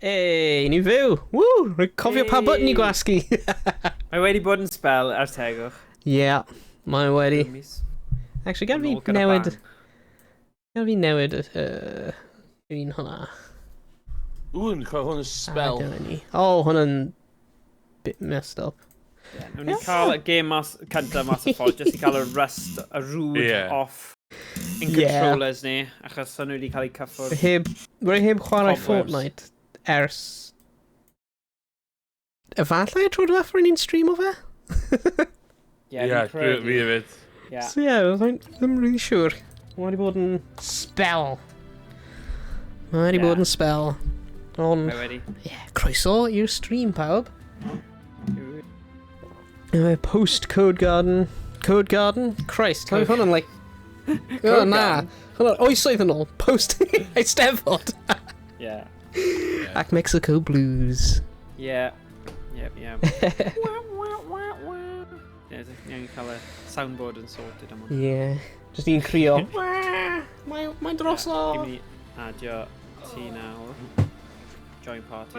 Ei, ni'n fyw! Woo! Rwy'n cofio pa button i gwasgu. Mae wedi bod yn spel ar tegwch. Ie, yeah, mae wedi. Actually, gan fi newid. Gan fi newid un hwnna. Ww, ni'n cael hwn yn spel. Ah, ni. Oh, hwnna'n bit messed up. Yeah, Nw'n ni cael y game mas, cyntaf mas o ffordd, jyst i cael y rust, y rude off in controllers ni, achos o'n nhw wedi cael eu cyffwrdd. Heb, rwy heb chwarae Fortnite ers efallai y tro diwethaf rwy'n ni'n stream o fe? Ie, yeah, fi hefyd. Yeah. So yeah, ddim really sure. Mae wedi bod yn spell. Mae wedi bod yn spell. Ond, yeah, croeso i'r stream, pawb. Post Code Garden. Code Garden? Christ, mae hwn yn like. Oh, na. Hwnna'n oesoedd yn ôl. Post Eisteddfod. Ac Mexico Blues. Yeah. Yep. Ie, ni angen cael y soundboard yn sorted am hwn. Yeah. Just un crio. Mae'n droso. Fi'n mynd i adio ti nawr. Join party.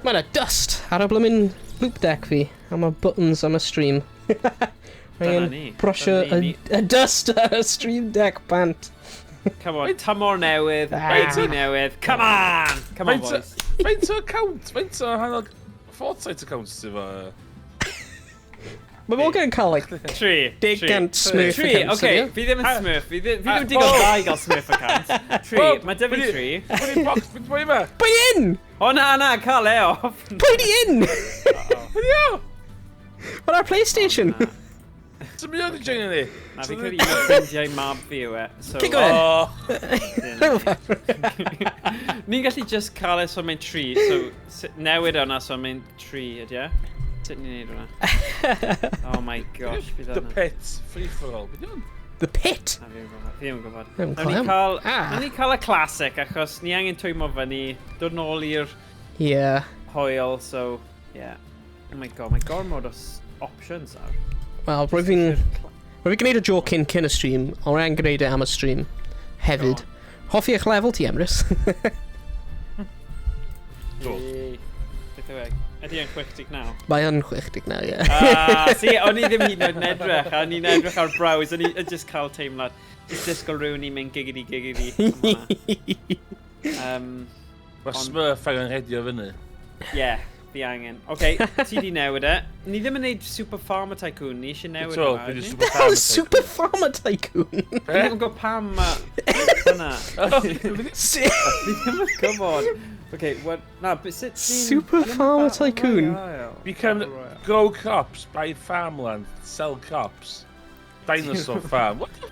Mae yna dust ar y blymyn loop deck fi. A mae buttons am y stream. Dyna ni. Brwsio y dust ar y stream deck bant. Come on, tymor newydd, baby newydd. Come on! Come on, boys. Faint o account? Faint o hanner Fortnite accounts ti fo? Mae Morgan yn cael, like, Tri. 100 Smurf Tri, accounts. oce, fi ddim yn Smurf. Fi ddim digon da i gael Smurf account. Tri, mae dy fi tri. Pwy di box, pwy yma? Pwy in? O na, na, cael e off. Pwy di in? Pwy di o? Mae'n ar PlayStation. Sy'n mynd i joinio ni? Na, fi credu un o ffrindiau mab fi yw e. So, Cico e! Ni'n gallu just cael e so mae'n tri, so newid hwnna so mae'n tri, ydy e? Sut ni'n neud hwnna? Oh my gosh, bydd The hwnna. Pit, free for all. Beth yw'n? The Pit? Na, fi ddim yn gwybod. Fi ddim yn gwybod. Ddim yn Nawn ni clem. cael, Ah. nawn ni cael y classic, achos ni angen twymo fyny, dod nôl i'r hwyl, so, yeah. Oh my God, mae gormod o options ar. Wel, rwyf fi'n gwneud y joke cyn y stream, ond rwy'n gwneud e am y stream hefyd. Hoffi eich lefel ti, Emrys? Do. Yay. Beth yw e? Ydy e'n 69? Mae yn 69, ie. Ah, see, o'n i ddim hyd yn oed yn edrych, a o'n i'n edrych ar browse, o'n i just cael teimlad. Just disgwyl rhywun i mynd giggity giggity. Mae Smurf angen redio fyny. Yeah, fi angen. Oce, ti di newid e. Ni ddim yn neud Super Farmer Tycoon, ni eisiau newid Do, hwnna, fi di ydyn ni? Super Hell Farmer is Super Farmer Tycoon? Fi ddim yn gwybod pam ma hwnna. Fi ddim yn gwybod. Okay, what? Na, but sut ti'n Super Farmer Tycoon. Become grow crops, buy farmland, sell crops. Dinosaur farm. What the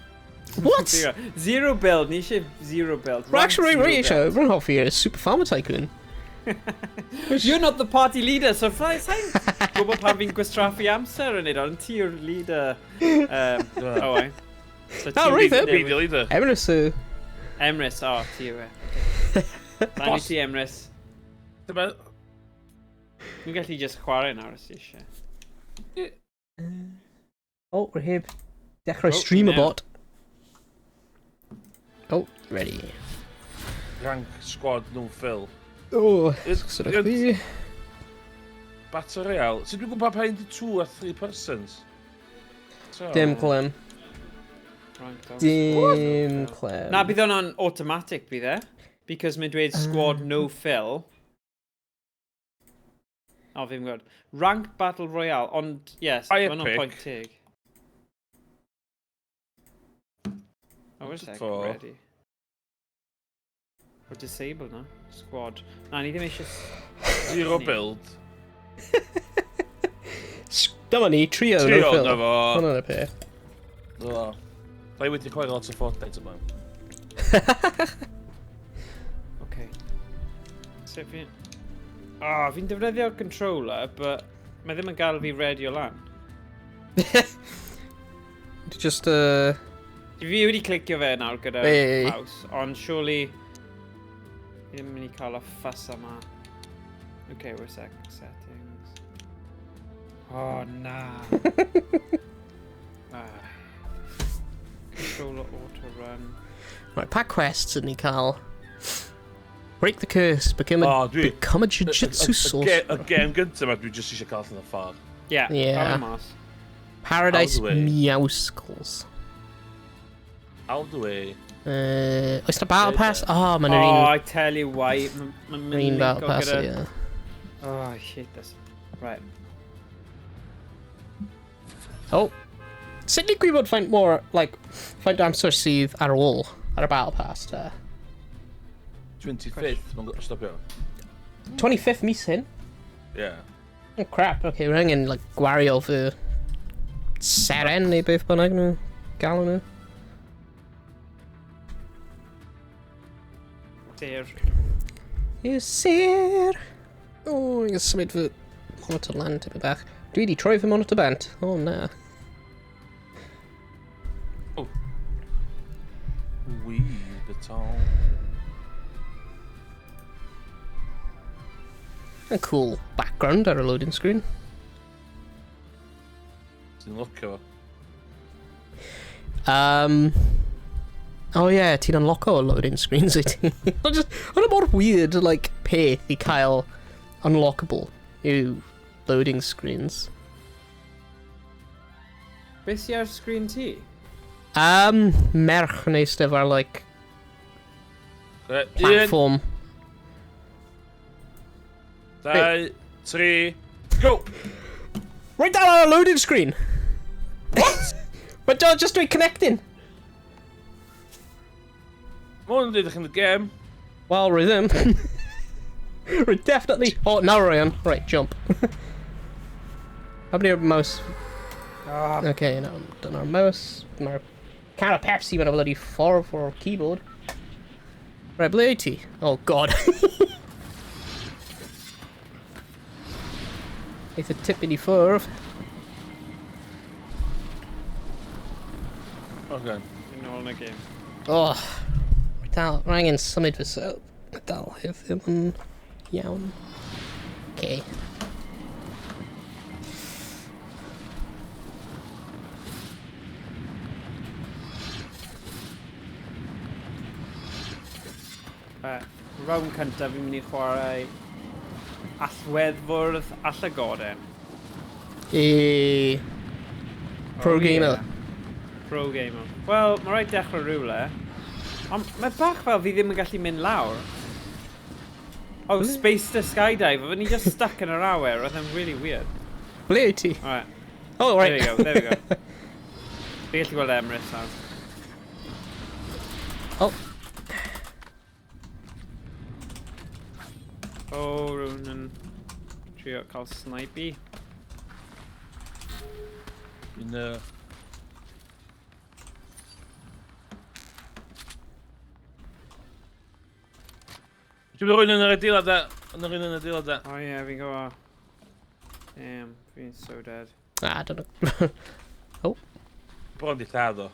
What? Zero. Zero build, ni eisiau zero build. Rwy'n actually, Rank rwy'n zero eisiau, build. rwy'n hoffi y Super Farmer Tycoon. You're not the party leader, so fly sa'n gwybod pan fi'n gwastraffu amser yn neud, ond ti yw'r leader. Oh, ai. So Oh, ti'n right then. Be the leader. Emrys yw. Emrys, oh, ti yw e. Lan i ti, Emrys. Dyma. Dwi'n gallu just chwarae nawr os ti eisiau. Oh, we're heb dechrau Oh, stream a now. bot. Oh, ready. Rank squad no fill. Oh, Is- sort of fi. Battle Royale. Sut dwi'n gwybod pa un di 2 a 3 persons? So, Dim clem. Rank down. Dim clem. Na, bydd hwnna'n automatic bydd e. Because mae'n dweud squad no fill. O, fi'n gwybod. Rank Battle Royale, ond, yes, Fire mae hwnna'n pick. point teg. Oh, wait a sec, Four. ready. Or disable na, squad. Na, ni ddim eisiau Zero build. Dyma ni, trio, no Trio, fill. na fo. Hwna'n y peth. Do. Da i wedi chwarae lot o Fortnite yma. Okay. Sut fi? Ah, oh, fi'n defnyddio'r controller, but mae ddim yn gael fi ready o lan. Just, Fi wedi clicio fe nawr gyda Ei. mouse, ond surely fi ddim yn mynd i cael y fuss yma. Okay, wait a sec. Settings. Oh, na. Ah. Controller auto run. Right, pa quests ydyn ni cael? Break the curse, become a, Oh, dwi... become a jiu-jitsu sorcerer. Y gêm gyntaf ma, dwi jyst eisiau cael allan o'r ffordd. Yeah, Yeah. cael mas. Paradise Out of the way. Meowscles. Out of the way. Oes na Battle Pass? Oh, mae'n yr Oh, un, I tell you why. Mae'n yr un Battle Pass, gyda... ie. Oh, I hate this. Right. Oh. Sut ni'n gwybod faint mor, like, faint o amser sydd ar ôl ar y Battle Pass, ta? 25th, mae'n stopio. 25th mis hyn? Yeah. Oh, crap, okay, we're angen, like, gwario fy seren neu beth bynnag nhw galw nhw. Dear. Yw sir! O, oh, i'n symud fy monitor lan tipyn bach. Dwi wedi troi fy monitor bant. O, oh, na. Louis Vuitton. A cool background ar y loading screen. Ti'n locio fo. Oh yeah, ti'n unlocko loading screens wyt ti. Ond just, ond y mor weird, like, peth i cael unlockable yw loading screens. Beth sy ar sgrin ti? Merch yn eistedd ar, like, Un, platform. dau, tri, go! Right down on a loading screen! What? But just dweud connecting. Mae hwn yn dweud yn y gêm. Well, rwy ddim. Rwy definitely... Oh, now rwy yn. Right, jump. How many mouse? Ah, Okay, now dyna'r mouse. Mae'r can of Pepsi mewn a bloody ffordd o'r keyboard. Right, ble wyt ti? Oh, God. Eitha tipyn i ffwrdd. Okay. Fi'n nôl yn y gêm. Oh, rwy dal, rwy angen symud fy sel. Mae dal heb ddim yn iawn. Okay. Right. Round cyntaf fi'n mynd i chwarae allweddfwrdd a llygoden. E... Pro Oh, gamer. yeah. Pro gamer. Wel, mae rhaid dechrau rhywle. Ond mae bach fel fi ddim yn gallu mynd lawr. Oh, space to skydive. Oedden ni just stuck yn yr awyr. Oedd e'n really weird. Ble wyt ti? Alright, Oh, right. there we go, there we go. Fi gallu gweld Emrys nawr. Oh. Oh, rhywun yn trio cael snipey. Dwi'n... Dwi'n mynd rhywun yn yr adeilad da. Yn yr un yn yr adeilad da. Oh yeah, fi'n gwybod. Damn, fi'n so dead. Ah, I don't know. Bron di lladd o.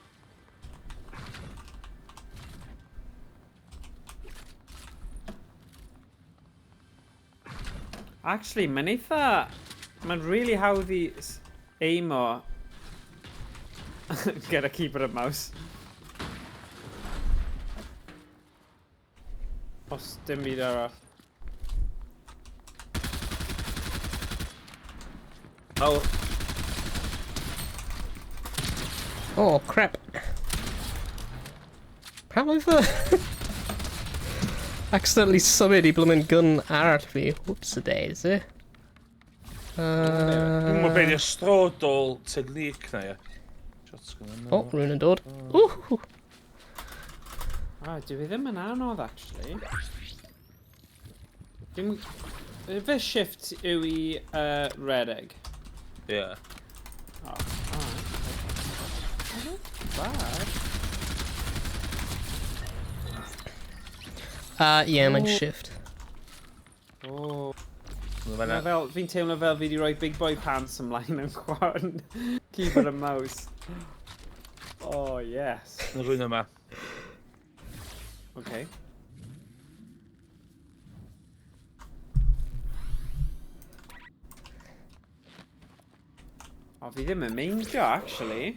Actually, mae'n eitha... Mae'n really hawdd i aimo gyda keyboard and mouse. Os dim byd arall. Oh, Oh, crap. Pam oedd fy... Accidentally symud i blymyn gun arall fi. Whoops a daisy. Dwi'n gwybod beth yw'r strodol technique na, ie. Shotgun yna. Oh, rhywun yn dod. Ooh! Ah, dwi fi ddim yn anodd, actually. Dim... Fe shift yw i redeg? Ie. Oh, alright. Okay. Not bad. Yeah, mae'n Oh. shift. Oh. Mae Mae fel, fi'n teimlo fel fi wedi rhoi big boy pants ymlaen yn chwarae keyboard and mouse. Oh, yes. Yn rhywun yma. Okay. O, fi ddim yn meindio, actually.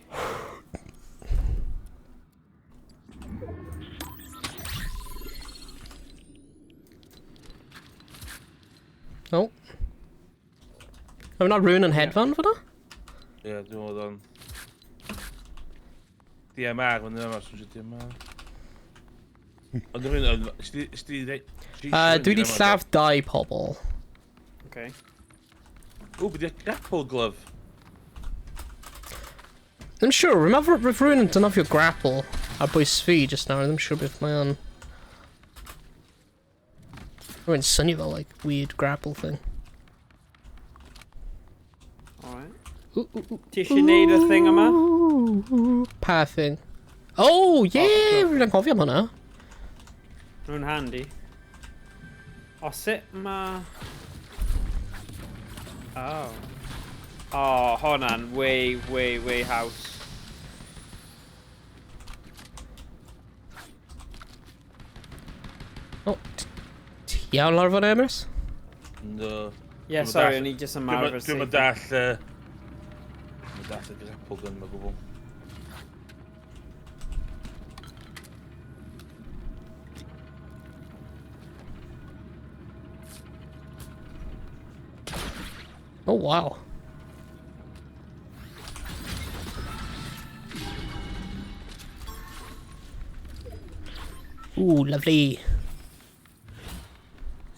Oh. Mae yna rhywun yn hedfan fyna? Ie, yeah, dwi'n meddwl o'n... DMR, mae'n yma, sy'n DMR. Ond dwi'n meddwl, sti... Dwi wedi lladd dau pobl. Okay. O, beth yw'r grapple glove? Ddim siŵr, rwy'n meddwl roedd rhywun yn dynofio grapple ar bwys fi just nawr, ddim siŵr beth mae o'n. Rwy'n swnio fel, like, weird grapple thing. Alright. Ti eisiau neud y thing yma? Pa thing? Oh, yeah! Rwy'n anghofio am hwnna. Rwy'n handy. O, sut ma... Oh. Oh, hwnna'n way, way, way house. Oh, ti iawn lawr fan Emrys? No. Yeah, sorry, o'n i just ymarfer Dwi'n mynd dall... Dwi'n mynd dall y grapple gun ma gwbl. Oh, wow. Ooh, lovely.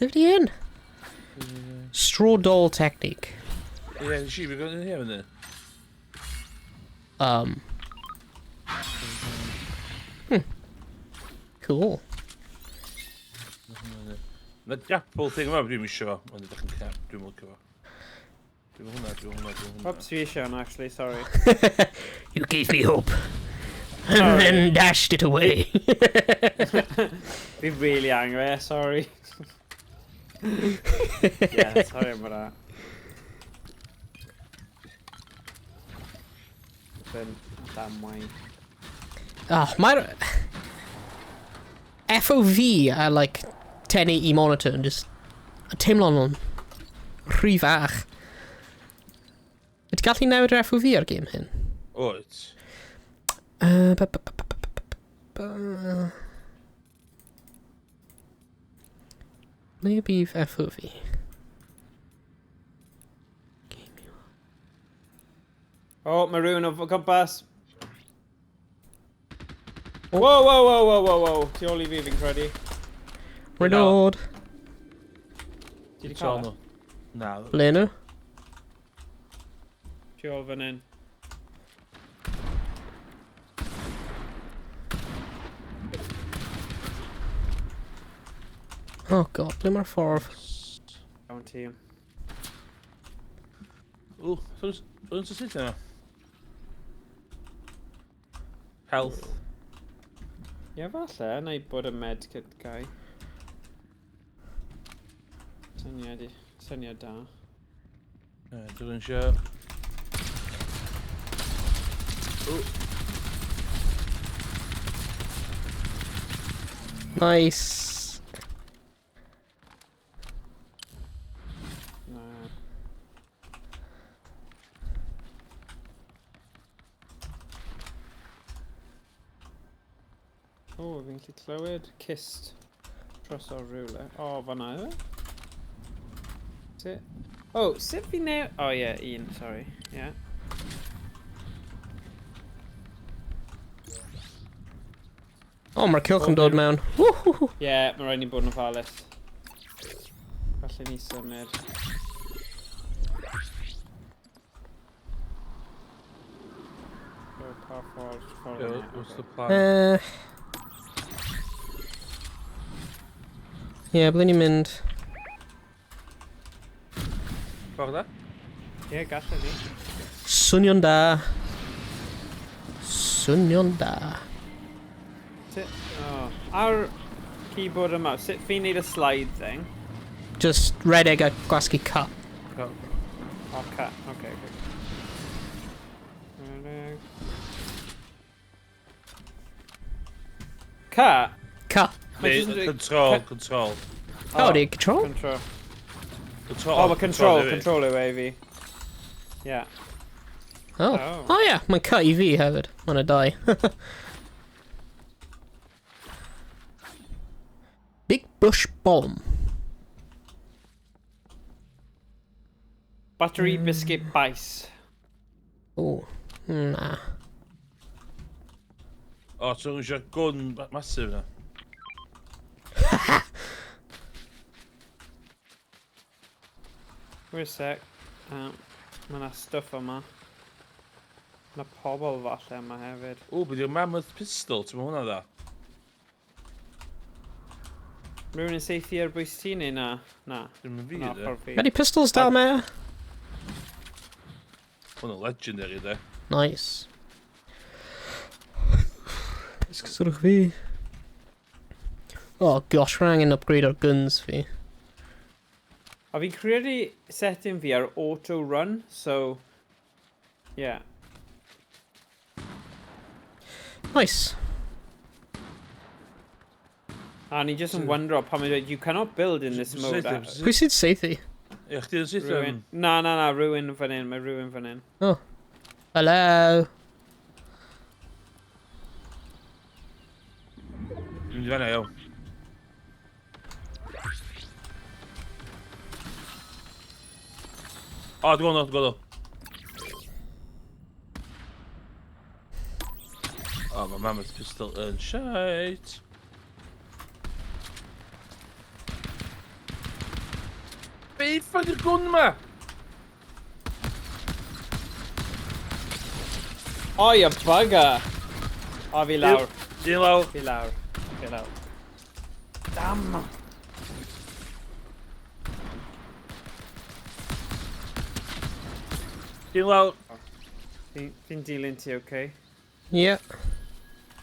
Lovely in. Straw doll technique. Ie, nes i fi gwneud yn hyn fyny. Cool. Mae grapple thing yma, dwi'n eisiau fo. Mae'n edrych yn crap, dwi'n licio fo. Dwi'n hwnna, dwi'n hwnna, dwi'n hwnna. Oops, fi eisiau hwnna, actually, sorry. You gave me hope. And then dashed it away. Fi really angry, sorry. Yeah, sorry about that. Been damwain. Oh, mae'r FOV a like 1080 monitor yn just teimlo'n nhw'n rhy fach. Ydy gallu newid yr FOV ar gêm hyn? Oed. Ble bydd FOV? Oh, mae rhywun o gwmpas. Whoa, whoa, whoa, whoa, whoa, whoa. Tu ôl i fi, fi'n credu. Rwy'n dod. Ti 'di cael e? Na. Ble nhw? Tu ôl fan hyn. Oh god, ble mae'r ffordd? Iawn ti. O, ffwn sy'n sut yna? Health. Ie, falle, na i bod y medkit guy. Syniad, syniad da. Dwi'n eisiau... Nice. Na. O, fi'n gallu clywed cist dros o'r rhywle. O, fan'na yw e? Sut? O, sut fi new... O, ie, un, sorry. Ie. O, mae'r cylch yn dod mewn. Woohoo! Ie, mae rhaid ni bod yn ofalus. Falle ni symud. O, pa ffordd? Ffordd yna, What's ocê. the plan? Ie, ble ni'n mynd? Ffordd da? Ie, gallwn ni. Swnio'n da. Swnio'n da. Sut? Oh. Ar keyboard yma, sut fi'n neud y slide thing? Just redeg a gwasgu cut. Cut. Oh, cut. Okay, okay. Redeg. Cut? Cut. Mae jyst yn dweud Control, cut. Control. Oh, di control? Control. Control. Oh, mae control, yw e. Control yw e i fi. Yeah. Oh. Oh. Oh ie, mae'n cut i fi hefyd. Mae'n y dau. Big Bush Bomb. Buttery biscuit bice. O, na. O, ti'n eisiau gwn massive na. Wait a sec. Mae yna stuff yma. Mae pobl falle yma hefyd. O, beth yw'r mammoth pistol? Ti'n hwnna dda? Rhywun yn seithi ar bwys ti neu na? Na. Dim yn fi, Na, de. ffordd fi. Ready pistols dal me? Hwna'n legendary, de. Nice. Esgusodwch fi. Oh gosh, rwy'n angen upgrade o'r guns fi. A fi'n credu setting fi ar auto run, so... Yeah. Nice. A ni just yn wondro pan mae'n dweud, you cannot build in this mode. Pwy sy'n seithi? Ie, chdi yn saethu Rhywun... Na, na, na, rhywun fan hyn, mae rhywun fan hyn. Oh. Hello. Dwi'n mynd i fan'na, iawn. O, dwi'n gweld nhw, dwi'n gweld nhw. O, mae mammoth pistol yn shite. Be ffuck yw'r gwn ma? Oh, you bugger! O, fi lawr. Un lawr. Fi lawr. Fi lawr. Damn! Un lawr. Fi'n dilyn ti, okay? Yeah.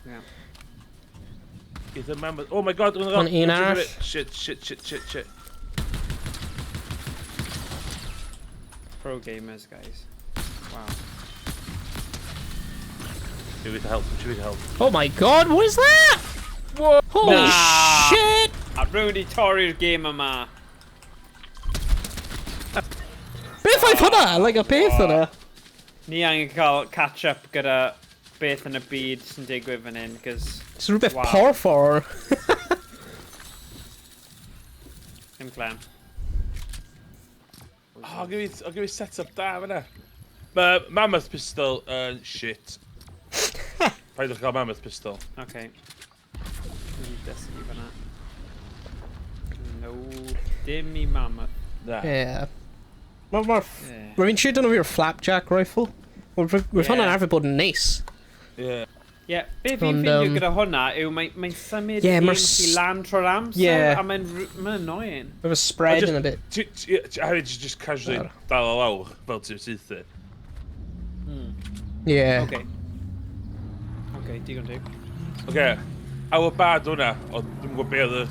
Yeah. Geith y mammoth... Oh my god, un Ond un arall. Shit, shit, shit, shit, shit. Pro gamers, guys. Wow. Should we help? Should we help? Oh my god, what is that? Whoa! Holy Nah. shit! A rhywun wedi torri'r game yma. Beth oedd hwnna? Like a beth hwnna? Ni angen cael catch-up gyda beth yn y byd sy'n digwydd fan hyn, cos... It's rhywbeth Wow. porffor. Dim clem. Oh, I'll give you set-up da fan'na. Mae mammoth pistol yn shit. Paid o'ch cael mammoth pistol. Okay. Dwi'n dysgu fan'na. No, dim i mammoth. Na. Yeah. Yeah. Rwy'n siŵr dyn fi'r flapjack rifle. Roedd hwnna'n arfer bod yn neis. Yeah. Yeah, be fi'n Ond, ffeindio gyda hwnna yw mae'n symud Yeah, aim ma'r chi lan trwy'r amser, Yeah. a mae'n annoying. Efo spread just- yn a bit. Hefyd just casually dal o lawr fel ti'n saethu. Yeah. Okay. Okay, digon teg. Oce, our bad hwnna, ond dwi'n gwybod be oedd y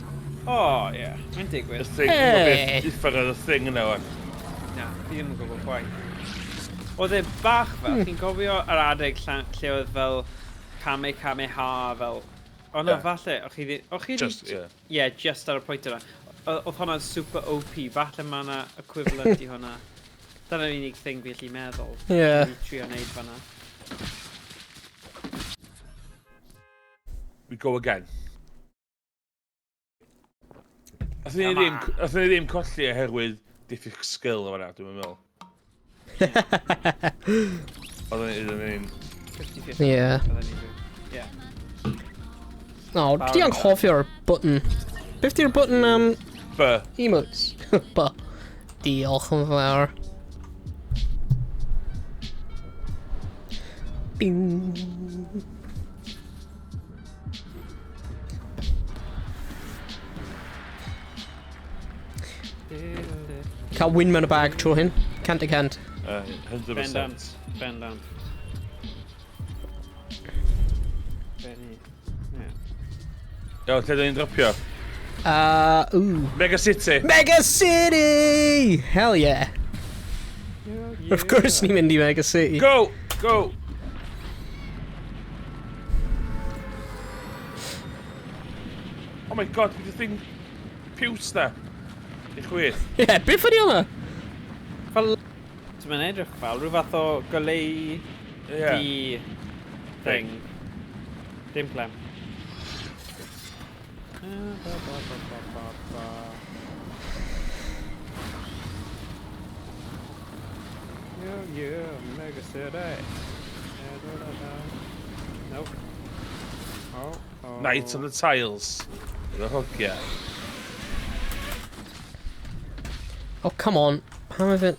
Oh, yeah, mae'n digwydd. y thing, dwi'n gwybod Hey. beth uffar oedd y thing yna wan. Na, fi ddim yn gwybod chwaith. Oedd e bach fel, chi'n cofio yr adeg lle oedd fel Kame Kame Ha fel... O na, Yeah. falle, o'ch chi ddim... O'ch chi Just, yeah. Yeah, just ar y pwynt yna. Oedd hwnna'n super OP, falle mae yna equivalent i hwnna. Dyna'r unig thing fi allu meddwl. Yeah. Fi trio neud fan'na. We go again. Athyn ni ddim colli oherwydd diffyg skill o fan'na, dwi'n meddwl. Oedden ni'n... 50-50. Yeah. Bydden ni'n dweud. Yeah. Oh, dwi anghofio'r button. Beth di'r button, B. Emotes? B. Diolch yn fawr. Bing. Cael win mewn y bag tro hyn. Cant y cant. 100%. Bendant. Bendant. Benny. Yeah. Iawn, lle dyn ni'n dropio? Ooh. Mega City! Mega City! Hell yeah. Of course ni'n mynd i Mega City. Go! Go! Oh my god, bydd y thing piws na. I chwith. Yeah, beth ydi hwnna? Fel... Mae'n edrych fel rhyw fath o goleu Yeah. di thing. Dim clem. Ba, ba, ba, ba, ba, ba. yeah, Mega City. Nope. Oh, oh. Night on the Tiles. Efo hogia. Oh, come on. Pam oedd e...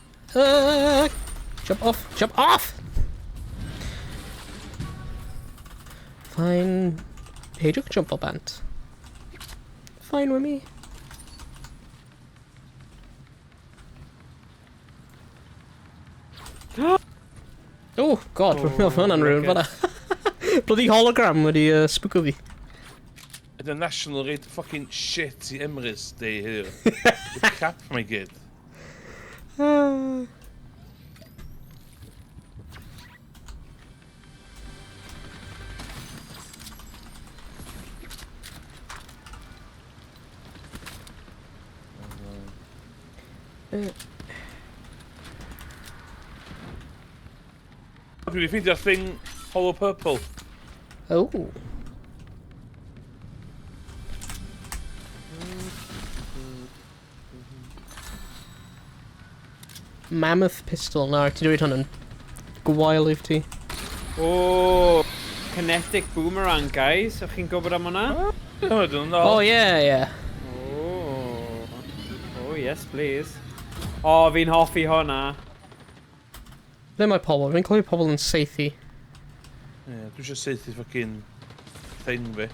Jump off! Jump off! Fine. Peidiwch jump o bant. Fine with me. Oh, god, oh, mae hwnna'n rhywun fan'na. Bloody hologram wedi spwco fi. Ydy National Raid fucking shit i Emrys Day heddiw. Y crap mae gyd. Dwi wedi ffeindio thing hollow purple. Oh. Mammoth pistol. Na, ti'n dweud hwn yn gwael i ti. Oh, kinetic boomerang, guys. O'ch chi'n gwybod am hwnna? Oh, I don't know. Oh, yeah, yeah. Oh. Oh, yes, please. Oh, fi'n hoffi hwnna. Ble mae pobl? Fi'n clywed pobl yn saethu. Yeah, dwi eisiau saethu fucking thing fi.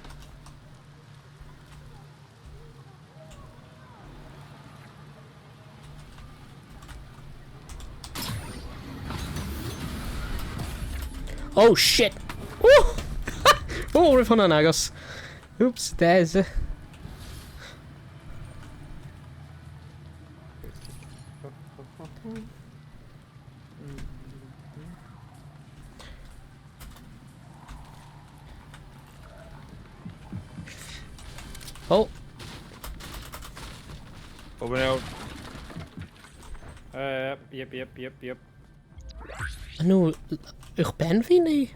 Oh, shit! Woo! Oh, roedd hwnna'n agos. Oops, there's... Oh. Open out. Yep. Nhw, uwch ben fi neu?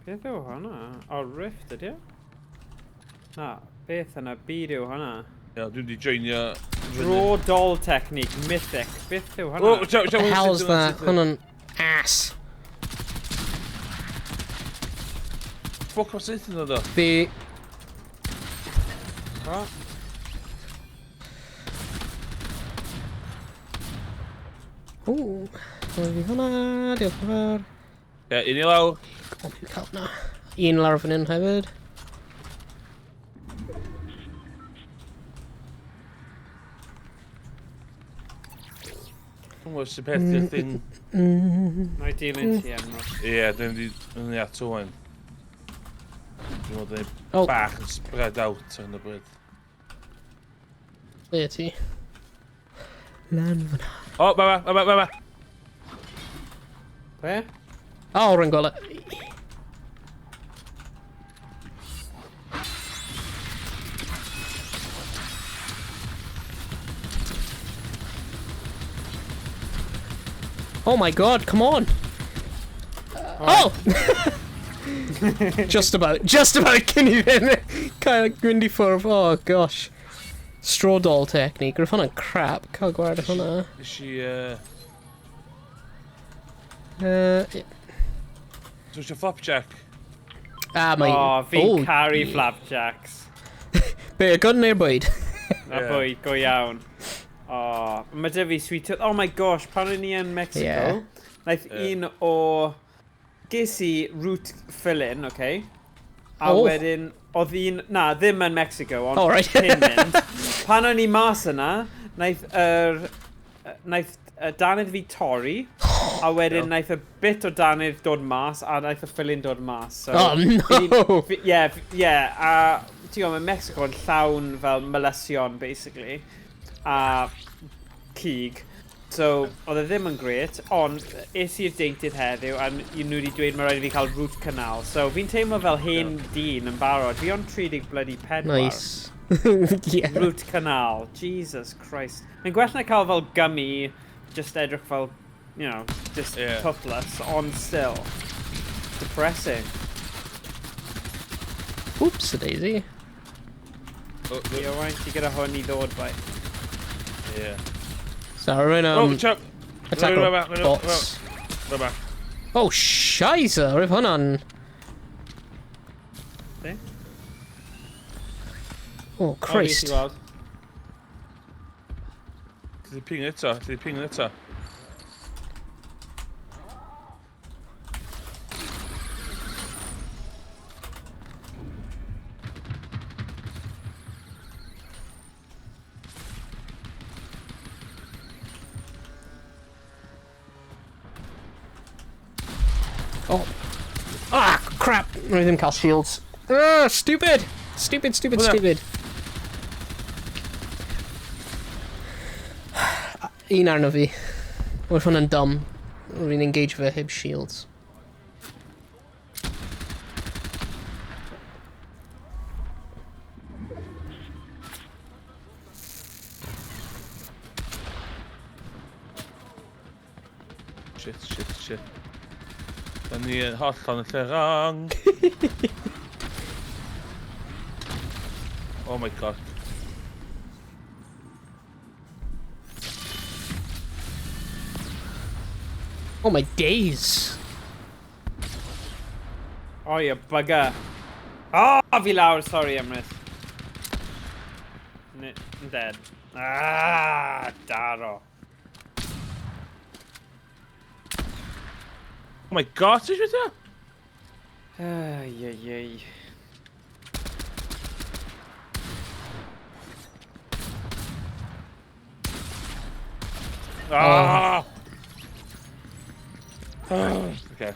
Beth yw hwnna? O, Rift ydy o? Na, beth yna byd yw hwnna? Ie, dwi wedi joinio... Draw doll technique, mythic. Beth yw hwnna? Oh, watch out, What the hell is that? Hwnna'n ass. Fuck, oes saethu nhw ddo? Fi... Oh. Ooh, fi hwnna, diolch yn fawr. Ie, un i lawr. Come on, fi'n cael na. Un lawr fan hyn hefyd. Dwi'n gwybod sy'n peth i'r thing. Mae dilyn ti, Emrys. Ie, dwi'n mynd i mynd at Owen. Dwi'n meddwl oh. Bach yn spread out ar hyn o bryd. Ble ti? Lan fyna. O, ma, ma, ma, ma, ma. Be? O, rwy'n gweld e. Oh my god, come on! Oh! Just about cyn i fynd. Cael mynd i ffwrdd, oh gosh. Straw doll technique, roedd hwnna'n crap, cael gwared o hwnna. Nes i, So eisiau flapjack? Ah, mae... Oh, fi'n caru flapjacks. Be, y gwn neu'r bwyd? A bwyd, go iawn. Oh, mae dy fi sweet tooth. Oh my gosh, pan o'n i yn Mexico, naeth un o... Ges i root fill-in, okay? A wedyn, oedd un... Na, ddim yn Mexico, ond cyn mynd. Pan o'n i mas yna, naeth dannedd fi torri, a wedyn naeth y bit o dannedd dod mas, a naeth y fill-in dod mas. So, oh no! Ie, a ti'n gwybod, mae Mexico yn llawn fel melysion, basically, a cig. So, oedd e ddim yn gret, ond es i'r deintydd heddiw, a nhw wedi dweud mae rhaid i fi cael root canal. So, fi'n teimlo fel hen dyn yn barod. Fi ond 34. Nice. Yeah. Root canal. Jesus Christ. Mae'n gwell na cael fel gummy, just edrych fel, you know, just toothless, ond still. Depressing. Oops, a daisy. Oh, Ie, Owain, ti gyda hwn i ddod, bai. Yeah. So, rwy'n... Oh, chap! Attack bots. Rwy'n Oh, shizer! Roedd hwnna'n... Be? Oh, Christ. Oh, Ti di ping eto, ti di ping eto. Oh. Ah, crap! Roedd ddim cael shields. Ah, stupid! Stupid, stupid, stupid. Un arno fi. Roedd hwnna'n dumb. Roedd fi'n engage fe heb shields. Shit, shit, shit. Da ni yn hollol yn lle wrong. Oh my god. Oh my days. Oh, you bugger. Oh, fi lawr, sorry, Emrys. I'm dead. Ah, daro. Oh my god, ti'n siŵr? Ay, ay, ay. Ah! Oh. Okay.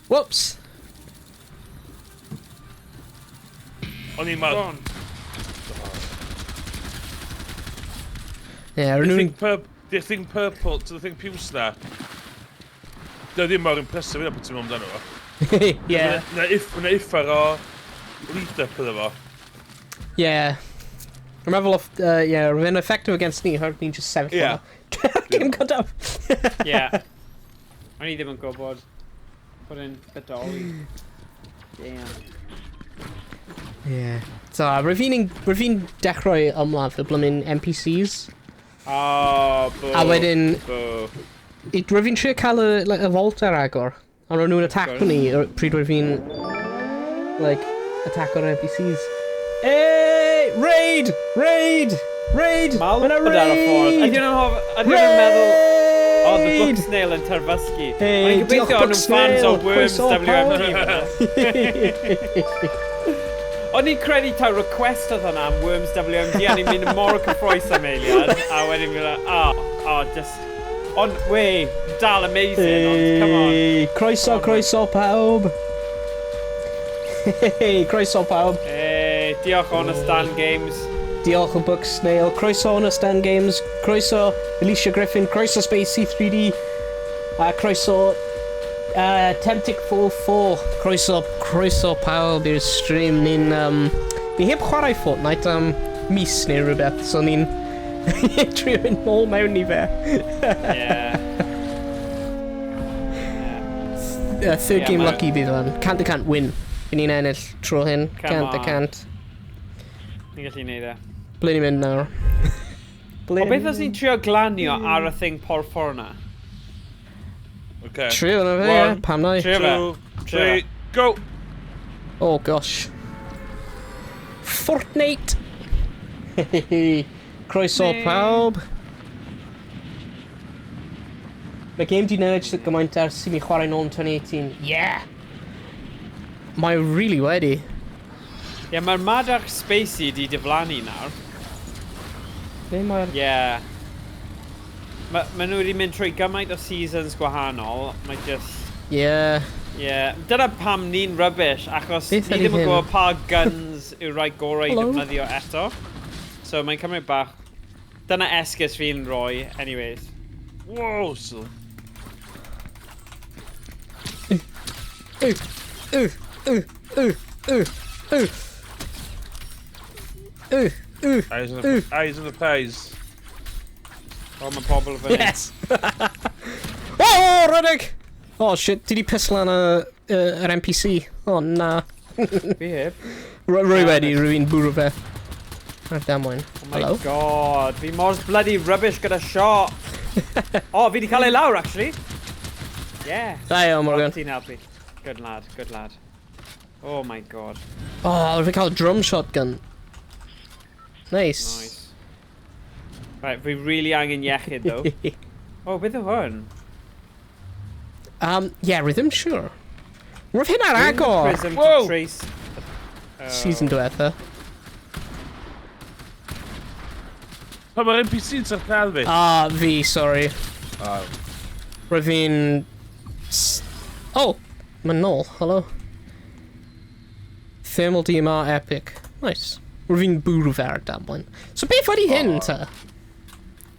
Whoops! O'n i'n meddwl... Yeah, rydyn nhw'n... The thing purple, to the thing piws na. Dio ddim mor impressive yna pan ti'n meddwl amdano fo. Yeah. Yna uffar o lead-up iddo fo. Yeah. Rwy'n meddwl of, yeah, rwy'n effective against ni, rhaid ni'n just sefyll yeah. Game cut up. Yeah. O'n i ddim yn gwybod bod e'n bodoli. Damn. Yeah. So, rwy'n fi'n dechrau ymladd y blymyn NPCs. Oh, boo. A wedyn, boo. Rwy'n fi'n trio cael y, like, y vault ar agor. Ond ro'n nhw'n attack ni pryd rwy'n fi'n, like, attack o'r NPCs. Hey! Raid! Raid! Raid! Mal Mae 'na bod ar y ffordd. raid! Ydyn nhw'n meddwl... Oh, the book snail yn terfysgu. Hey, O'n i'n gobeithio o'n nhw'n fans o Worms pawb. WMD. O'n i'n credu taw request oedd hwnna am Worms WMD, a ni'n mynd mor cyffroes am eiliad, a wedyn fi'n like, oh, just... Ond, we, dal amazing, ond come on. Hey, croeso, croeso pawb. Hey, croeso pawb. Hey, diolch Honest Dan Games. Diolch o Book Snail. Croeso Honest Dan Games. Croeso Alicia Griffin. Croeso Space C3D. A croeso Temptic44. Croeso, croeso pawb i'r stream. Ni'n, ni heb chwarae Fortnite am mis neu rhywbeth, so ni'n trio mynd nôl mewn i fe. Yeah. Third Yeah, game lucky bydd fan. Cant y cant win. Fy ni'n ennill tro hyn. Come Cant y on. cant. Ni'n gallu neud e. Ble ni'n mynd nawr? Ble O beth os ni'n trio glanio ar y thing porffor na? Okay. Trio na fe, One, pam nai? Trio fe. 2, 3, go! Oh gosh. Fortnite! Croeso pawb. Mae game di newid sut gymaint ers i mi chwarae nôl yn 2018. Yeah! Mae really wedi. Ie, mae'r madarch spacey di diflannu nawr. Be mae'r... Ie. Ma nhw wedi mynd trwy gymaint o seasons gwahanol. Mae just... Yeah. Ie. Dyna pam ni'n rubbish, achos Beth ni ydi ddim yn hyn? gwybod pa guns yw'r rai gorau i Hello? defnyddio eto. So mae'n cymryd bach... Dyna esgus fi'n rhoi, anyways. Wow, so... Ooh, ooh, ooh, ooh, ooh, ooh. Ooh, ooh. Eyes on the, eyes on the prize. O, mae pobl fyny. Yes! Oh, rhedeg! Oh shit, ti di pistol lan y yr NPC. O, oh, na. Fi heb. Rwy wedi, rwy'n bwrw fe. Ar damwain. Oh my Hello? God, fi mor bloody rubbish gyda shot. Oh, fi di cael ei lawr, actually. Yeah. Da iawn, Morgan. Ti'n helpu. Good lad, good lad. Oh my God. Oh, rwy'n cael drum shotgun. Nice. Nice. Right, fi really angen iechyd, though. Oh, beth yw hwn? Yeah, rwy ddim siŵr. Roedd hyn ar agor Prism to Whoa! trace... Oh. Season diwetha. Pa mae'r NPC yn syrthio fi? Ah, fi, sorry. Oh. Roedd fi'n... Oh, mae'n nôl, hello. Thermal DMR epic. Nice. Roedd fi'n bwrw fe ar damwain. So beth wedi hyn, ta?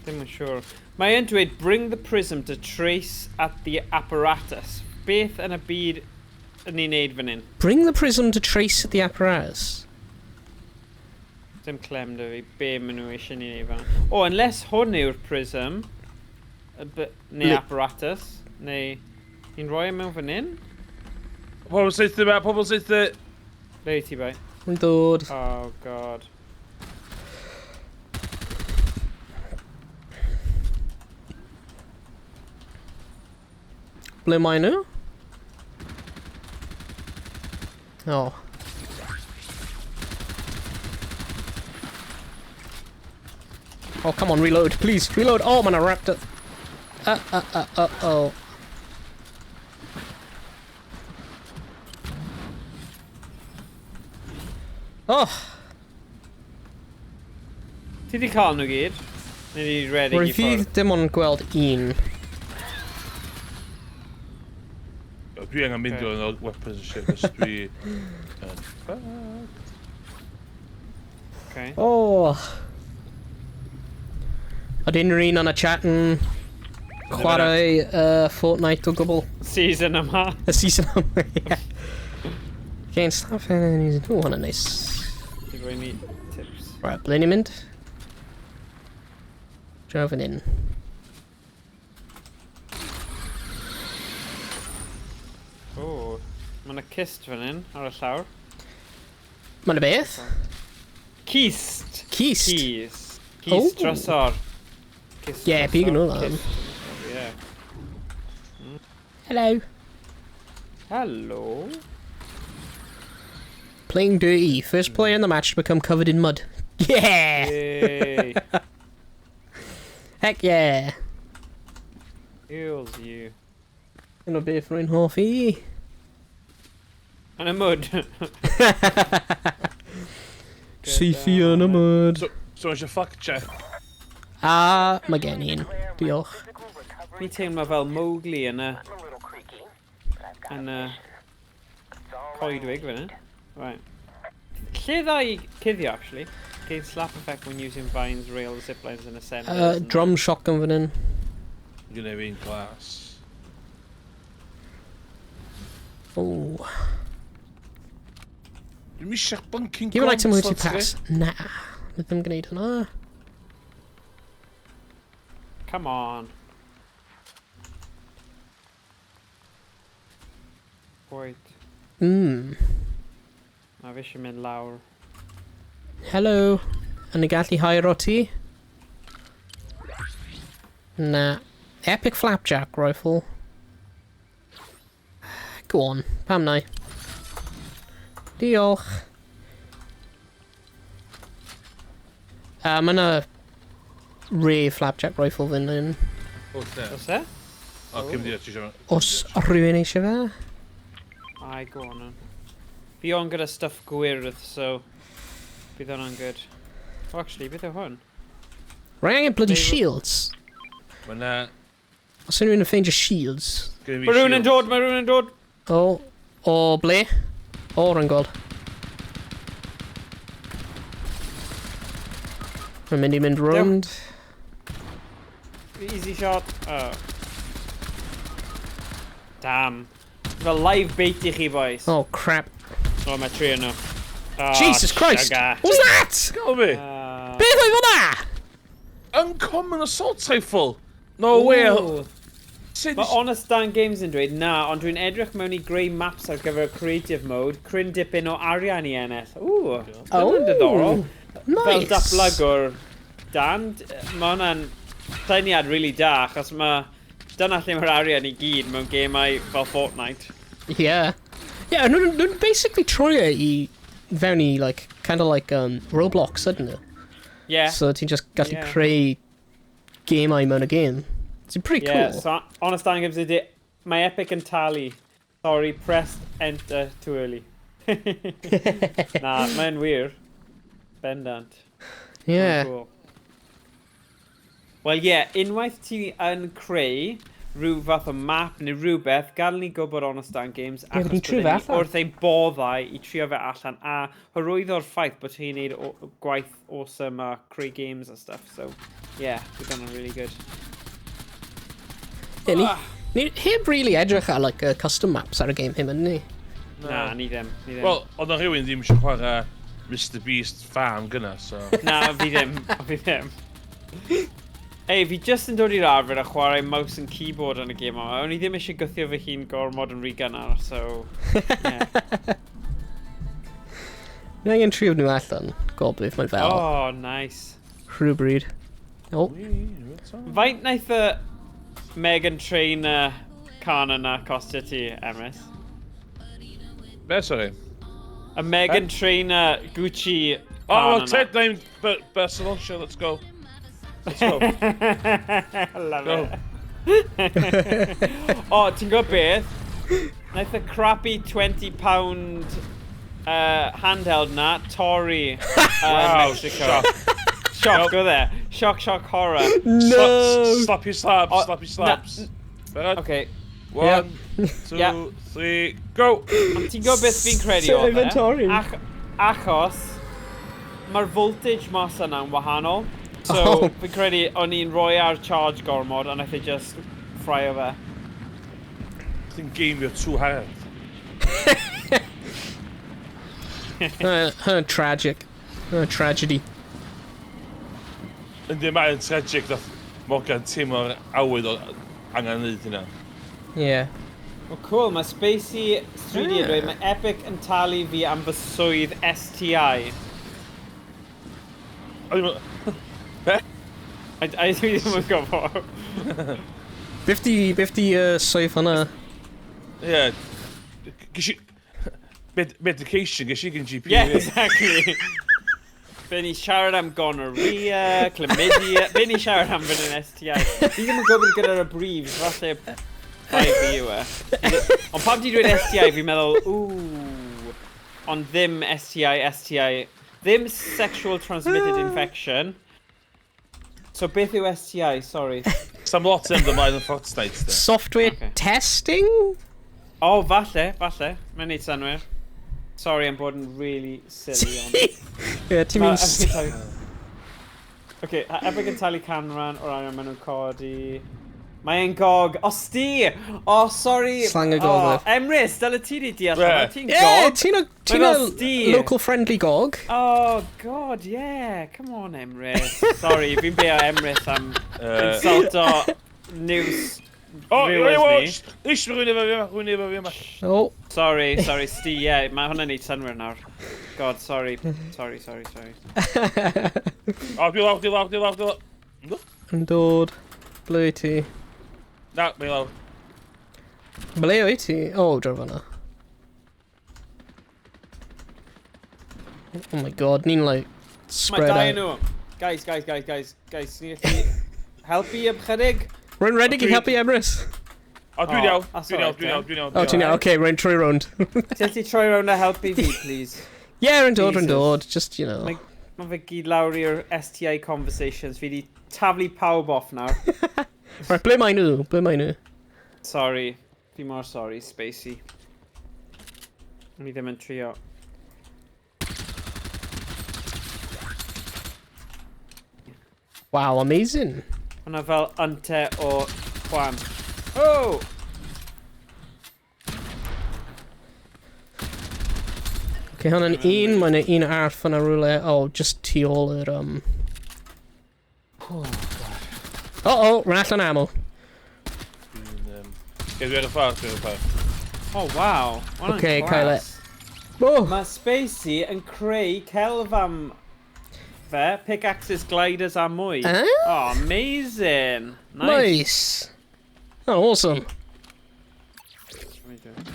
Ddim yn siŵr. Mae e'n dweud, bring the prism to trace at the apparatus. Beth yn y byd yn ni'n neud fan hyn? Bring the prism to trace at the apparatus. Dim clem da fi, be maen nhw eisiau ni neud fan. Oh, unless hwn yw'r prism, neu apparatus, neu ni'n rhoi e mewn fan hyn? Pobl saethu ma, pobl saethu. Le ti bai? Yn dod. Oh, God. Ble mae nhw? Oh. Oh, come on, reload, please, reload. Oh, mae'n a raptor. Oh. Oh! Ti di cael nhw gyd? Neu di redeg i Rwyf fi ffwrdd? ddim ond gweld un. Dwi angen mynd o'n weapons and shit, cos dwi... yn fucked. Okay. Oh. Ydy unrhyw un yn y chat yn chwarae Fortnite o gwbl? Season yma. Y season yma, ie. Can't stop it. Oh, hwnna'n neis. Ti rhoi ni tips. Right, ble ni'n mynd? Draw fan hyn. O, mae yna cist fan hyn ar y llawr. Mae yna beth? Cist! Cist? Keys. Cist Oh. trysor. Cist Yeah, trysor. big yn hwnna. Cist trysor, yeah. Hello. Hello. Playing dirty. First player in the match to become covered in mud. Yeah! Yay! Heck yeah! Heals you. Yna beth rwy'n hoffi. Yn y mud. Seithi yn y mud. So eisiau fuck check. A mae gen i un. Diolch. Ni teimlo fel Mowgli yn y... Yn y... Coedwig fan hyn. Right. Lle dda i cuddio, actually? Gain slap effect when using vines, rails, ziplines and ascenders. Drum shotgun fan hyn. Gwneud fi'n glas. Oh. Dwi'n eisiau bunking Give an item guns, with you lads, chi. pass. Na. Mae ddim gwneud hwnna. Come on. Wait. Na fi eisiau mynd lawr. Hello. Yn y gallu hairo ti? Na. Epic Flapjack rifle. Go on. Pam na? Diolch. Mae yna Ray Flapjack rifle fan hyn. Oes ne? Oes e? O, cym di, ti eisiau... Os rhywun eisiau fe? Ai, go on then. Fi on gyda stuff gwyrdd, so... Bydd hwnna'n good. Oh, actually, beth yw hwn? Rwy angen bloody Neu- shields. Mae na... Os unrhyw un yn ffeindio shields. Gynna fi Mae rhywun yn shield. dod, mae rhywun yn dod! O, o ble? O, rwy'n gweld. Rwy'n mynd i mynd rownd. Easy shot. Oh. Damn. Fel live bait i chi, boys. Oh, crap. Oh, mae tri yno. Oh, Jesus Christ! Sugar. What was that? Gael fi! Beth oedd hwnna? Uncommon assault rifle! No way! Ooh. Mae Honest Dan Games yn dweud, na, ond dwi'n edrych mewn i greu maps ar gyfer creative mode, cryn dipyn o arian i ennill. Ww, oh, diddorol. Nice. Fel datblygwr Dan, mae hwnna'n syniad really da, achos mae... Dyna lle mae'r arian i gyd mewn gemau fel Fortnite. Yeah. Yeah, nhw'n nhw basically troi e i fewn i, like, kind of like Roblox, ydyn nhw? Yeah. So ti'n just gallu creu gemau mewn y game. It's pretty cool. So Honest Dan Games ydy, mae Epic yn talu. Sorry, pressed enter too early. Na, mae'n wir. Bendant. Yeah. Cool. Wel ie, yeah, unwaith ti yn creu rhyw fath o map neu rhywbeth, gadael ni gwybod Honest Dan Games, achos ni'n trio bydden fe ni allan. wrth ein boddau i trio fe allan a hyrwyddo'r ffaith bod ti'n neud gwaith awesome a creu games a stuff, so yeah, we've done really good. Yeah, ni heb really edrych ar like, custom maps ar y game hyn, ni? Na, ni ddim, ni ddim. Wel, oedd na rhywun ddim eisiau chwarae Mr Beast Farm gyna, so... Na, fi ddim, fi ddim. Ei, fi just yn dod i'r arfer a chwarae mouse and keyboard yn y gêm yma. O'n i ddim eisiau gwthio fy hun gormod yn rhy gynnar, so... Yeah. Ni angen trio nhw allan, gweld beth mae'n fel. Oh, nice. Rhywbryd. Oh. Faint naeth y Megan Trainor can yna costio ti, Emrys? Be, sorry? Y Megan Trainor Gucci Oh, can well, yna. Ted named Barcelona, let's go. Let's go. I love Go. it. O, ti'n gwybod beth? Naeth y crappy £20 handheld na torri Wow, Mexico. shock. Shock, oedd e? Shock, shock, horror. No! Slappy slaps, Oh, slappy na- slaps. Barod? Okay. One, two, Yeah. three, go! Ond ti'n gwybod beth fi'n credu So oedd e? inventory. Achos mae'r voltage mas yna'n wahanol. So, Oh. fi'n credu o'n i'n rhoi ar charge gormod a naeth e just ffraio fe. Ti'n gameio too hard. Tragic. Tragedy. Yndi, mae'n tragic nath Morgan teimlo'r awydd o angen neud hynna. Yeah. Well, cool, mae Spacey 3D yn dweud, mae Epic yn talu fi am fy swydd STI. O'n i'n Be? I dwi ddim yn gwybod. Beth di swydd hwnna? Ie. Ges i... Medication ges i gen GP. Yeah, exactly. Be ni siarad am gonorrhea, chlamydia, be ni siarad am fynd yn STI. Fi ddim yn gwybod gyda'r briefs, falle bai fi yw e. Ond pam ti dweud STI, fi'n meddwl, ww, ond ddim STI, STI, ddim sexual transmitted infection. So beth yw STI, sorry. Sam lot yn ymlaen yn Fortnite, de. Software Okay. testing? Oh, falle, falle. Mae'n neud synwyr. Sorry am bod yn really silly, ond... Yeah, ti'n Ma' mynd... Epic yn talu- Oce, Epic yn talu canran o'r arian maen nhw'n codi. Mae'n gog. O, sti! O, sorry. Slang y gogledd. O, Emrys, dyle ti di deall Be? hwnna. Ti'n Yeah, gog. ti'n a, ti'n Mae a fel sti. local friendly gog. Oh, God, yeah. Come on, Emrys. Sorry, fi'n beio Emrys am insulto news O, viewers rwy'n ni. Ish, rwy'n efo fi yma, rwy'n efo fi yma. Oh. Sorry, sorry, Sti, yeah, mae hwnna'n neud synwyr nawr. God, sorry, sorry, sorry, sorry. O, dwi lawr, dwi lawr, dwi lawr, dwi lawr. Yndw? Yn dod. Ble wyt ti? Na, mae lawr. Ble wyt ti? Oh, draw fan'na. Oh my god, ni'n like Mae spread dau out. nhw. Guys, guys, guys, guys, guys, ni'n gallu helpu ychydig? Rwy'n ready i Dwi- helpu Emrys. O, dwi'n O, iawn, that's dwi'n iawn, alright dwi'n iawn, dwi'n iawn. Oh, ti'n iawn, okay, rwy'n troi rownd. Ti'n gallu troi rownd a helpu fi, please? Yeah, rwy'n dod, rwy'n Jesus. dod. Just, you know. Mae fe gyd lawr i'r STI conversations. Fi di taflu pawb off nawr. Right, ble mae nhw? Ble mae nhw? Sorry. Fi mor sorry, Spacey. O'n i ddim yn trio. Wow, amazing. Hwna fel ynte o Juan. Oh! Okay, hwnna'n un, mae'n un arall fyna rhywle. Oh, just tu ôl yr, Oh, Oh, oh, rwy'n allan ammo. Dwi'n, Ie, dwi ar y ffordd, dwi ar y ffordd. Oh, wow. Hwnna'n Okay, cael e. class. Oh! Mae Spacey yn creu celf am fe, pickaxes, gliders a mwy. Eh? Oh, amazing. Nice. Nice. Oh, awesome. Let me do it.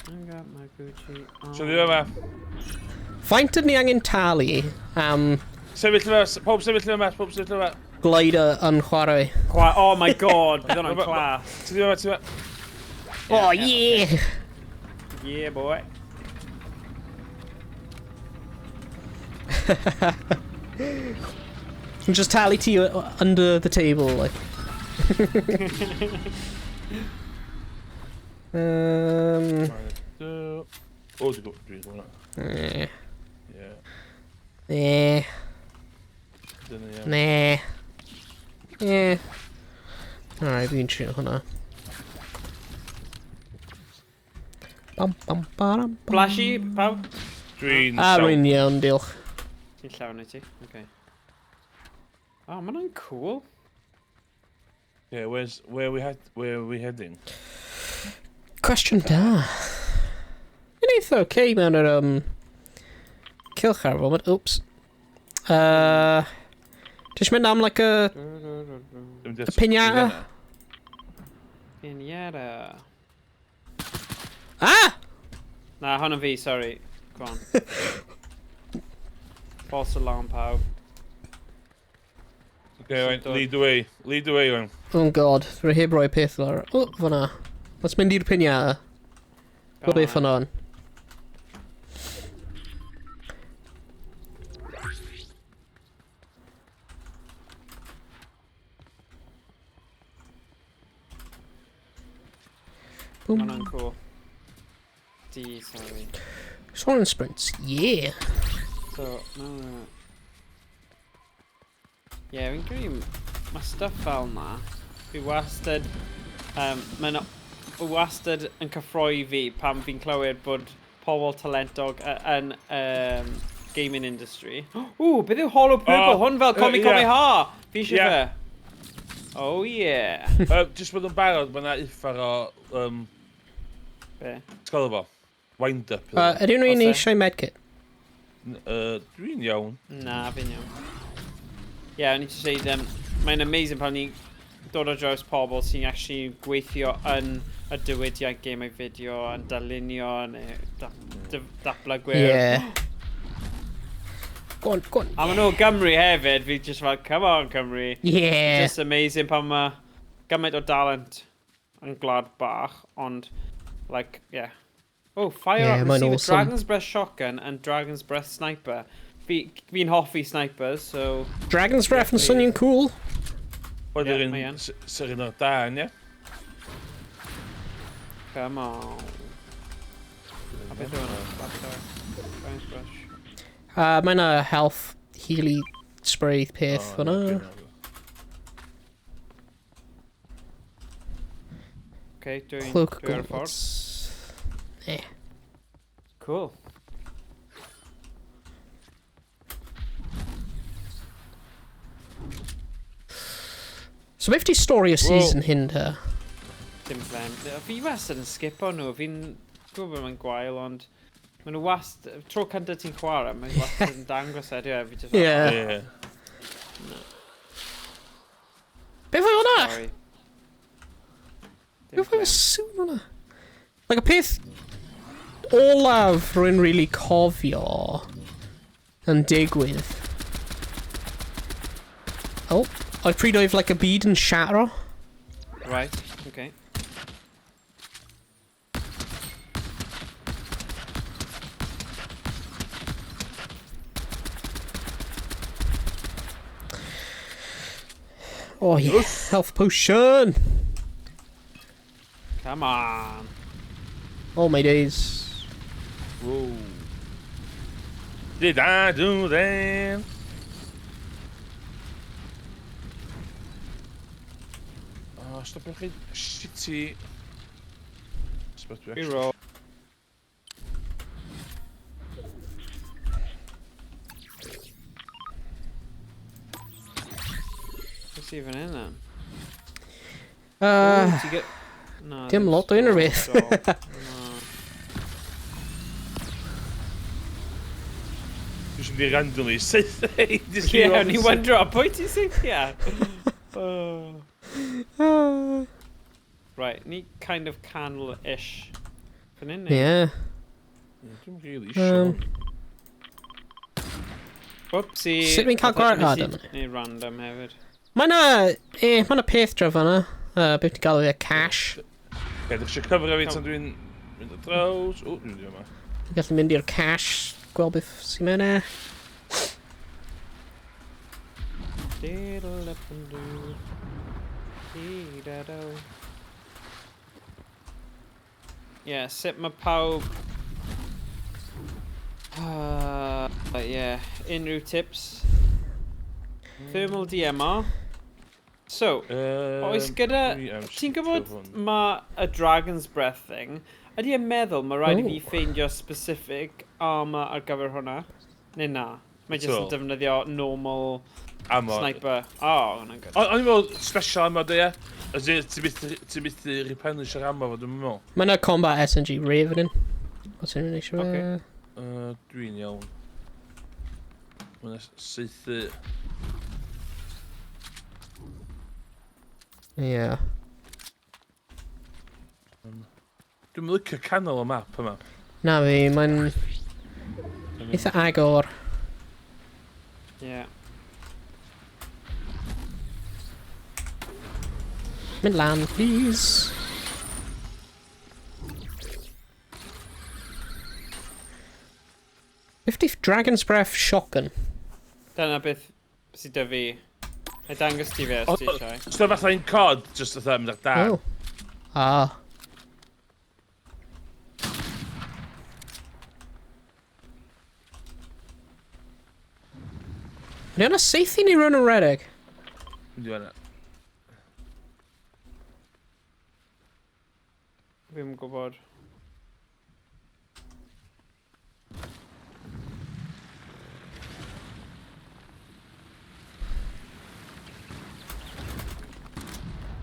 I got my Gucci on. So dwi yma. Faint ydyn ni angen talu am Sefyll yma, pob sefyll yma, pob sefyll yma. glider yn chwarae? Oh my god, bydd hwnna'n class. Ti yma, ti yma. Oh, yeah! Yeah, boy. Just talu ti under the table, like. O, dwi'n gwybod hwnna. Eh, Ie. eh, Dyna ie. nah. Eh. Alright, fi'n trio hwnna. Bam, bam, baram, bam. Flashy, pawb? Dwi'n Ah, llawn. rwy'n iawn, diolch. Ti'n llawn i ti? Okay. Oh, ma' hwnna'n cool. Yeah, where are we heading? Cwestiwn da. Yn eitha okay mewn yr cylch ar y foment. Oops. Ti eisiau mynd am like a Y pinata? Pinata. Ah! Na, hwnna fi, sorry. Go on. False alarm, pawb. Okay, right, lead the way. Lead the way, Owen. Oh god, rwy heb roi peth lawr. Oh, fyna. Let's mynd i'r pinata. Go Gweld beth on. hwnna yn. Boom. Hwnna'n cool. D, sorry. Soaring sprints, yeah. So, no. Yeah, fi'n credu mae stuff fel na, fi wastad, mae'n wastad yn cyffroi fi pan fi'n clywed bod pobl talentog yn gaming industry. Ww, beth yw Hollow Purple? Oh, Hwn fel Comi ie. Comi Ha! Fi eisiau Ie. fe. Oh yeah. Just bod yn barod, mae yna uffar o... Be? Ti'n gweld fo? Wind up. Ydy rhywun Oes e? eisiau medkit? Dwi'n iawn. Na, fi'n iawn. Ie, yeah, o'n i jyst dweud, mae'n amazing pan ni dod ar draws pobl sy'n actually gweithio yn y diwydiant gemau fideo, yn darlunio, neu datblygwyr. Yeah. Go on, go on. A maen nhw o Gymru hefyd, fi just fel, come on Cymru. Yeah. Just amazing pan mae gymaint o dalent yn gwlad bach, ond, like, yeah. Oh, fire Yeah, up, mae'n receive a awesome. Dragon's Breath Shotgun and Dragon's Breath Sniper. Fi'n hoffi snipers, so... Dragon's Breath yn swnio'n cool. Oedd Ie, yr un, mae yn. sy'r un o'r da, ie? Come on. A beth yw hwnna? Dragon's Breath. Mae'n a health healy spray peth O, fyna. na, Okay, dwi'n Cloak dwi ar y ffordd. gauntlets. Eh. Cool. So beth di stori y season hyn te? Dim flem. Fi wastad yn skipo nhw. Fi'n gwybod bod mae'n gwael, ond maen nhw wast... Tro cyntaf ti'n chwarae, mae'n wastad yn dangos e, dyw e? Fi just fel, Yeah. Ie. Beth oedd hwnna? Sorry. Dim Beth oedd y flem. sŵn hwnna? Like y peth olaf rwy'n really cofio yn digwydd. Oh, oedd pryd oedd like y byd yn shattero. Right, okay. Oh yeah, health potion! Come on. Oh my days. Whoa. Did I do that? Oh, stopiwch chi shitty... Stop Reroll. Beth sydd fan hyn then? Na, dim lot o unrhyw beth. Dwi eisiau mynd i randomly saethu. Ie, o'n i'n wondro, pwy ti'n saethu ar? Right, ni kind of canol-ish. Fan hyn, neu? Ie. Dwi'n really eisiau. Whoopsie. Sut fi'n cael gwared? O, dyma ni. Neu random hefyd. Mae na, mae na peth draw fanna. Beth ti'n galw e, cash. Oce, dych eisiau cyfro fi tan dwi'n mynd ar draws. O, dwi'n mynd i yma. Dwi'n gallu mynd i'r cash, gweld beth sy'n mewn e. Ie, sut mae pawb... Yeah, unrhyw tips? Thermal DMR. So, oes gyda... Ti'n gwybod mae y Dragon's Breath thing, ydy e'n meddwl mae rhaid i fi ffeindio specific armor ar gyfer hwnna? Neu na? Mae jyst yn defnyddio normal ammo. Sniper. Oh, hwnna'n good. O'n i'n meddwl special ammo, do ie? As in, ti'n methu replenish yr ammo fo, dwi'n meddwl. Mae yna combat SMG Raven yn. Os yw'n eisiau fe? Dwi'n iawn. Mae'n saethu... Ie. Dwi'n licio canol y map yma. Na fi, mae'n eitha agor. Ie. Mynd lan, please. 50 Dragon's Breath Shotgun. Dyna beth sydd 'da fi. Na i dangos ti fe os ti eisiau. So fatha un cod, just fatha mynd ar dan. Oh. Ah. Ydy hwnna saethu neu rhywun yn redeg? Mynd i fan'na. Fi'm yn gwybod.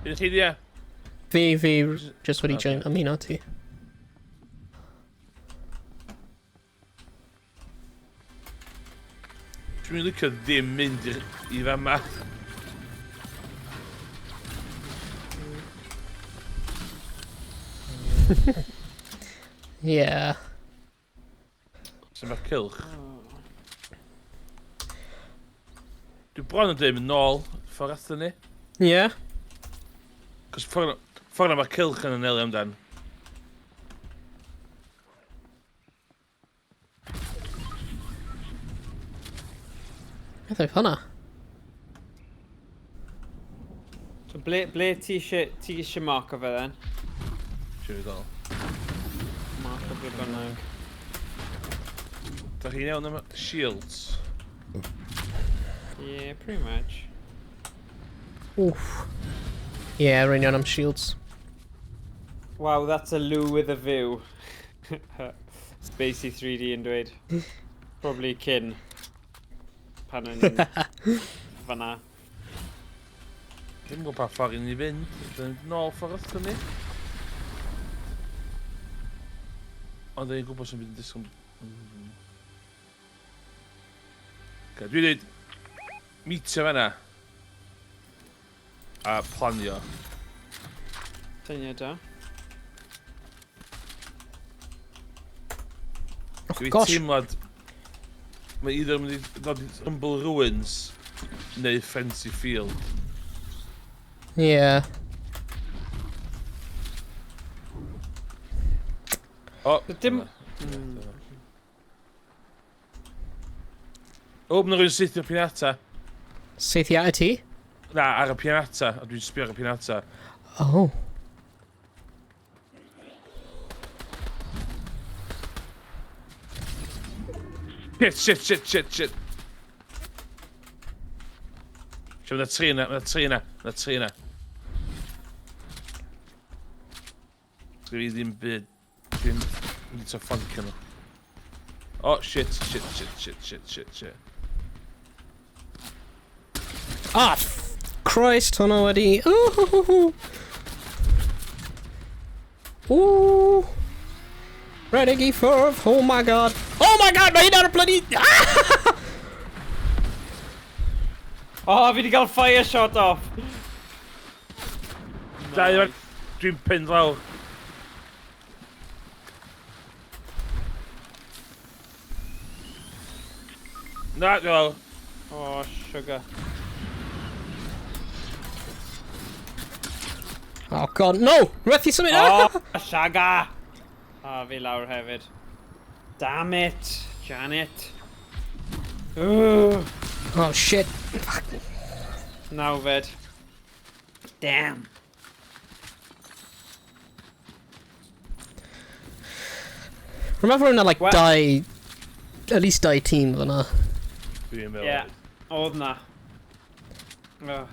Ydych chi di e? Fi just wedi join ymuno ti. Dwi'n licio ddim mynd i fama. Yeah. Sy'n mae'r cylch. Dwi'n bron yn dweud mynd nôl ffordd athyn ni. Yeah. Cos ffordd yma mae'r cylch yn anelu amdan. Beth oedd hwnna? So ble ti eisiau marco fe then? Siw i ddol. Marco ble bynnag. Da chi'n iawn am shields? Yeah, pretty much. Oof. Yeah, rwy'n iawn am shields. Wow, that's a loo with a view. Spacey 3D yn dweud. Probably cyn. Pan o'n i'n fan'na. Dwi'n gwybod pa ffordd i ni fynd. Dwi'n mynd nôl ffordd wrthyn ni. Ond dwi'n gwybod sy'n mynd yn disgwyl. Okay, dwi'n dweud meetio fan'na. A planio. Syniad da. Oh, gosh. Teimlad, mae either yn mynd i ddod i Humble Ruins neu Frenzy Field. Yeah. O, dim... O, mae'n rhywun saethu ar pinata. Saethu at y ti? Na, ar y pinata. A dwi'n sbio ar y pinata. Oh. Shit, shit, shit, shit, shit. Shit, mae'n tri yna, mae'n tri yna, mae'n tri yna. Dwi ddim byd. Dwi'n mynd i ta flancio nhw. Oh, shit, shit, shit, shit, shit, shit, shit. Ah, Christ, hwnna wedi... Ooh! Ooh! Rhedeg i ffwrdd, oh my god. Oh my god, mae hyn ar y bloody... Ah! Oh, fi wedi cael fire shot off. Dau, dwi'n pinned lawr. Na, dwi'n lawr. Oh, sugar. Oh god, no! Rwy'n i symud! Oh, sugar! Ah, fi lawr hefyd. Damn it, Janet. Ugh. Oh shit. Fuck. Nawfed. Damn. Remember hwnna, like, Well- dau... At least dau tîm fyna. Dwi'n meddwl. Yeah, oedd na. Ugh.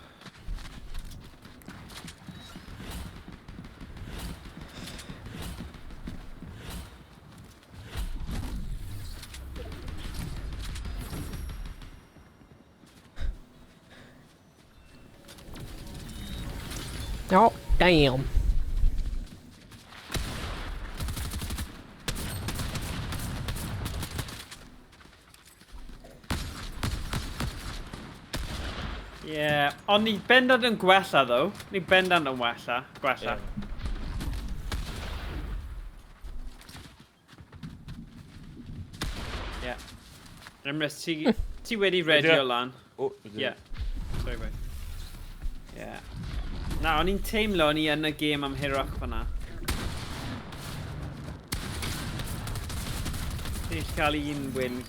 Oh, damn. Yeah, ond ni bendant yn gwella, though. Ni bendant yn wella. Gwella. Yeah. Emrys, ti wedi redio lan. Oh, ydw. Yeah. Sorry, boy. Yeah. Na, o'n i'n teimlo o'n i yn y gêm am hirach fyna. Ti'n cael un win.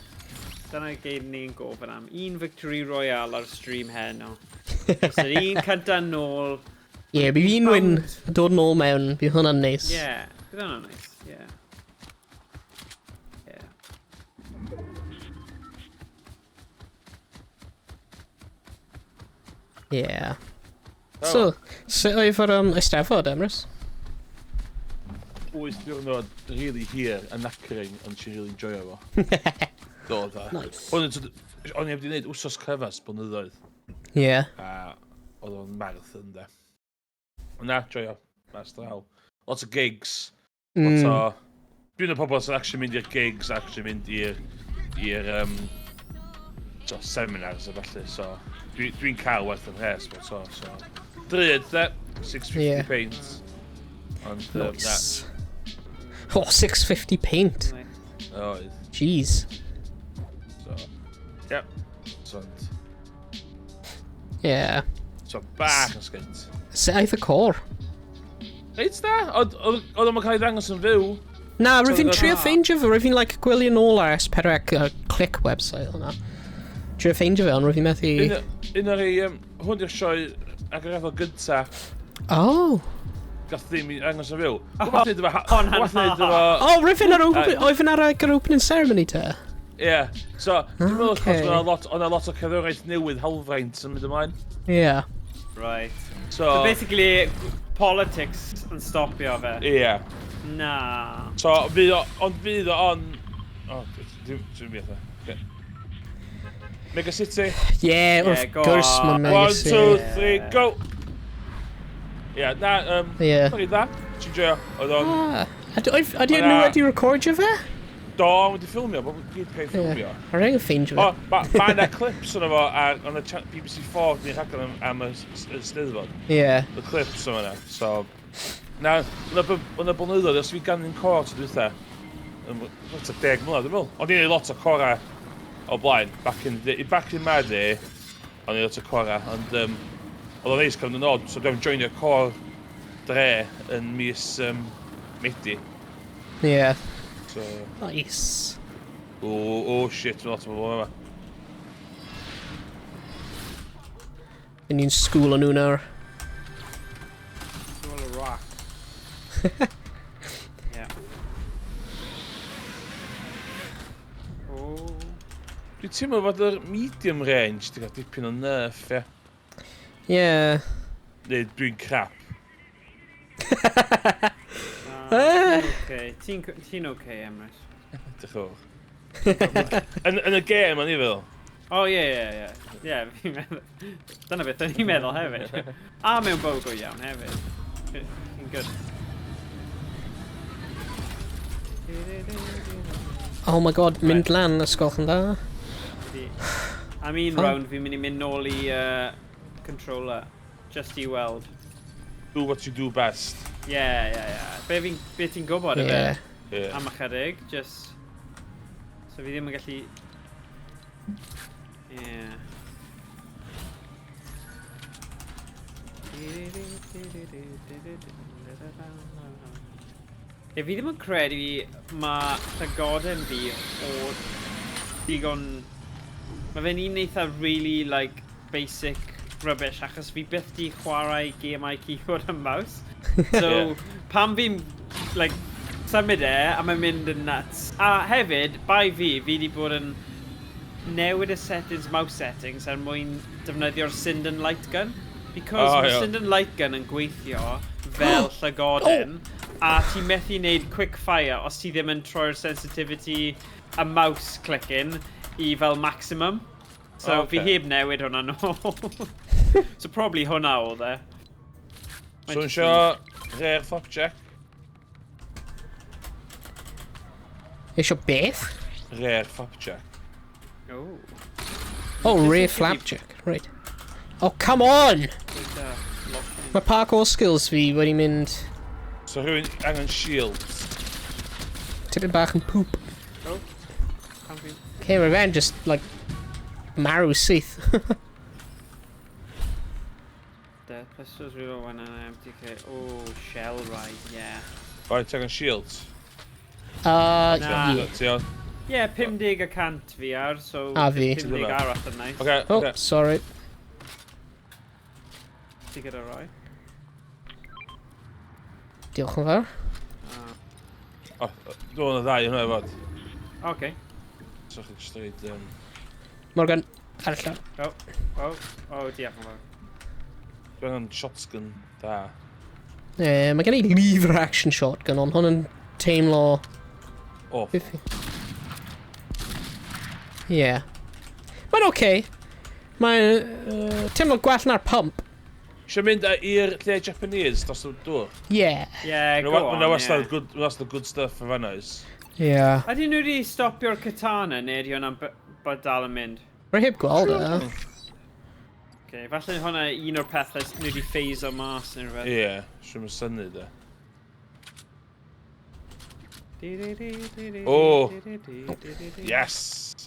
Dyna gyd ni'n gofyn am. Un victory royale ar stream heno. Os yr un cynta nôl. Ie, yeah, bydd un win dod nôl mewn, bydd hwnna'n neis. Yeah, bydd hwnna'n neis. Yeah. Yeah. Yeah. Oh. So, sut oedd yr Eisteddfod, Emrys? 8 diwrnod really hir a knackering, ond ti'n really enjoyo fo. Do, dda. Nice. O'n i wedi gwneud wsos cryfas blynyddoedd, Yeah. a oedd o'n marathon, de. Ond na, joio. Mas draw. Lot o gigs. Lot o... Dwi'n y pobl sy'n actually mynd i'r gigs, actually mynd i'r so, seminars a falle, so dwi'n dwi cael werth yn rhes, but so. Drud, de, 650 Yeah. peint. Ond, Nice. Oh, 650 paint. Nice. na, oedd, Jeez. so, yep. So, ond, Yeah. so bach yn sgynt. Sut aeth y côr? Reit da, oedd o'n cael ei ddangos yn fyw. Na, So rwy'n fi'n oedd- trio ffeindio fe, rwy'n fi'n like, gwylio nôl ar S4C click website o'na. Trio ffeindio fe, ond rwy'n fi'n methu... Un o'r ei, hwn di'r sioe agoriadol gynta Oh! gath ddim i ddangos yn fyw. Wbath neud efo... Hwnna'n Wbath neud efo... Oh, rwy'n fi'n ar, Aye. oedd fi'n ar like, yr opening ceremony te? Ie, so dwi'n meddwl Okay. achos oedd 'na lot o cerddoriaeth newydd hawlfraint yn mynd ymlaen. Yeah. Right. So, So basically, politics yn stopio fe. ie. Na. So, fydd o, ond fydd o on... O, dwi'n beth o. Mega City. Yeah, Yeah, wrth go gwrs mae on. Mega One, City. two, three, go! Ie, na, Yeah. Sorry, dda. Ti'n joio. Oedd o'n... Ah, ydy Ma' nhw 'na- wedi recordio fe? Do, wedi ffilmio, bod gyd cael ei ffilmio. Ar angen ffeindio O, fe. ma yna clips yna fo ar, on y BBC 4 ni'n rhaglen am y Steddfod. Yeah. Y clips yma yna, so... Na, yna blynyddoedd, os fi ganu'n cor tro dwytha, lot o 10 mlynedd, dwi'n meddwl. O'n i'n neud lot o cora o blaen, back in, the, back in my day, o'n i'n lot o cora, ond oedd o'n neis cael mynd yn ôl, so dwi'n joinio cor dre yn mis Medi. Yeah. So, Nice. oh, oh shit, mae lot o bobl yma. Yn ni'n school o'n nhw nawr. School of rock. Yeah. Oh. Dwi'n teimlo fod yr medium range di cael dipyn o nerf, ie. Yeah. Neu dwi'n crap. Ah, ti'n okay. Ti'n okay, Emrys. Diolch yn fawr. Yn y gêm, o'n i fel. O, ie, ie, ie. Ie, fi'n meddwl. Dyna beth o'n i'n meddwl hefyd. A mewn bow go iawn hefyd. Fi'n good. Oh my god, mynd lan ysgol yn dda. Am un round, fi'n mynd i mynd nôl i controller. Just i weld. Do what you do best. Yeah, yeah, yeah. Be, fi, be ti'n gwybod, yeah. Yeah. Am ychydig, just... So fi ddim yn gallu... Yeah. Ie, fi ddim yn credu mae llygoden fi o digon... Mae fe'n un eitha really, like, basic rubbish, achos fi byth di chwarae gemau keyboard and mouse. So, yeah. Pan fi'n, like, symud e, a mae'n mynd yn nuts. A hefyd, bai fi, fi di bod yn newid y settings, mouse settings, er mwyn defnyddio'r Sinden Light Gun. Because oh, mae yeah. Sinden Light Gun yn gweithio fel llygoden, a ti methu wneud quick fire os ti ddim yn troi'r sensitivity a mouse clicking i fel maximum. So okay. Fi heb newid hwnna nôl. So probably hwnna oedd e. So yn sio rare flapjack? Eisiau beth? Rare flapjack. Oh. Oh, rare flapjack, right. Oh, come on! Mae parkour skills fi wedi mynd... So rhywun angen shields. Tipyn bach yn poop. Oh. Okay, mae fe'n just, like, marw syth. The pistols reload when an MTK. Oh, shell ride, yeah. Right, angen shields? Nah. Yeah. Yeah, 50% fi ar, so... A fi. 50 arall yn nice. Okay, oh, sorry. Ti gyda rai? Diolch yn fawr. Oh, dwi'n y ddau hwnna i fod. Okay. So chi'n just reid... Morgan, ar y llaw. Oh, oh, diolch yn fawr. Dwi'n angen shotgun da. Mae gen i lever action shotgun, ond hwn yn teimlo... Oh. Yeah. Mae'n okay. Mae'n teimlo gwell na'r pump. Eisiau mynd i'r lle Japanese dros y dŵr? Yeah. Yeah, go on, yeah. Mae'n wastad good stuff yn fanna oes. Yeah. Ydyn nhw wedi stopio'r katana neu ydy hwnna'n dal yn mynd? Rwy heb gweld e. Okay, falle hwnna un o'r pethau nhw wedi phase-o mas neu rhywbeth. Ie, siwm yn synnu da. Oh! Yes!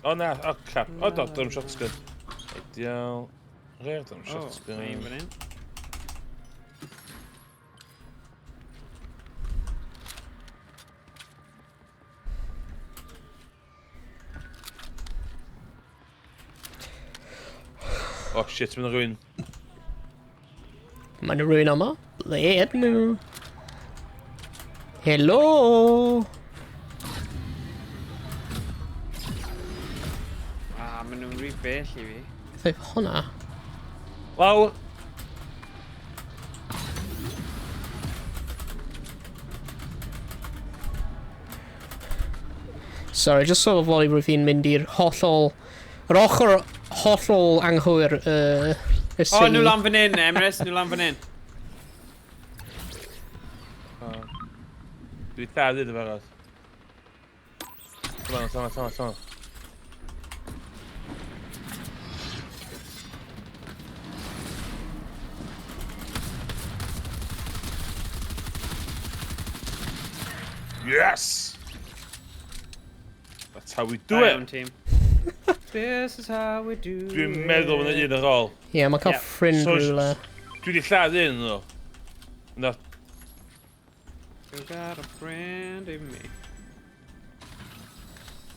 O na, o crap. O do, drum shotgun. Ideal. Rare drum shotgun. O, mae un fan hyn. Oh shit, mae'n rhywun. Mae'n rhywun yma? Ble ydyn nhw? Helo! Ah, maen nhw'n rhy bell i fi. Beth oedd hwnna? Lawr! Sorry, just sort of sylweddoli rwyf fi'n mynd i'r hollol... Yr ochr hollol anghywir y O, nhw lan fan hyn, Emrys, nhw lan fan hyn. Dwi lladd iddo fe arall. Come on, come on, come on, come on. Yes! That's how we do Da it! iawn, team. This is how we do it. Dwi'n meddwl bod yna un ar ôl. Ie, yeah, mae'n cael ffrind So, rhywle. Dwi wedi lladd un nhw. Na, You got a friend in me.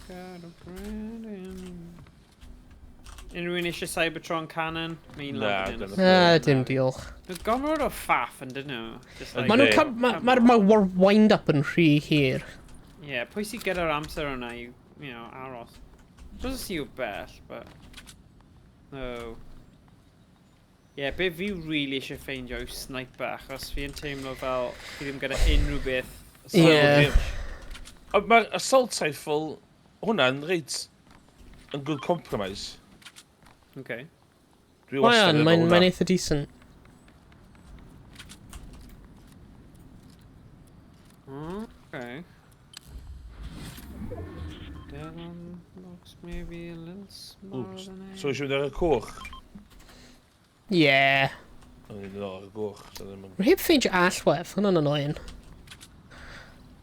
Got a friend in me. Unrhyw un eisiau Cybertron cannon? Mae un Na, lan fan hyn. dyna- Na, dim diolch. Nhw'n gormod o faff yn dyn nhw. Just like, Maen nhw'n Yndi. cael... Mae'r ma wind-up yn rhy hir. Yeah, pwy sy'n gyda'r amser yna i, you know, aros. Doesn't see you bell, but... No. Yeah, be fi really eisiau ffeindio yw sniper, achos fi yn teimlo fel fi ddim gyda unrhyw beth. Ie. Ond mae'r assault rifle, hwnna'n reit yn good compromise. Okay. Dwi wastad Mae'n, efo mae'n hwnna. mae'n eitha decent. Okay. That one looks maybe a little smaller Oops. than I... So eisiau mynd ar y cwch? Yeah. O'n i'n mynd ar y cwch. So ddim yn... Rwy'n heb ffeindio allwedd, hwnna'n annoying.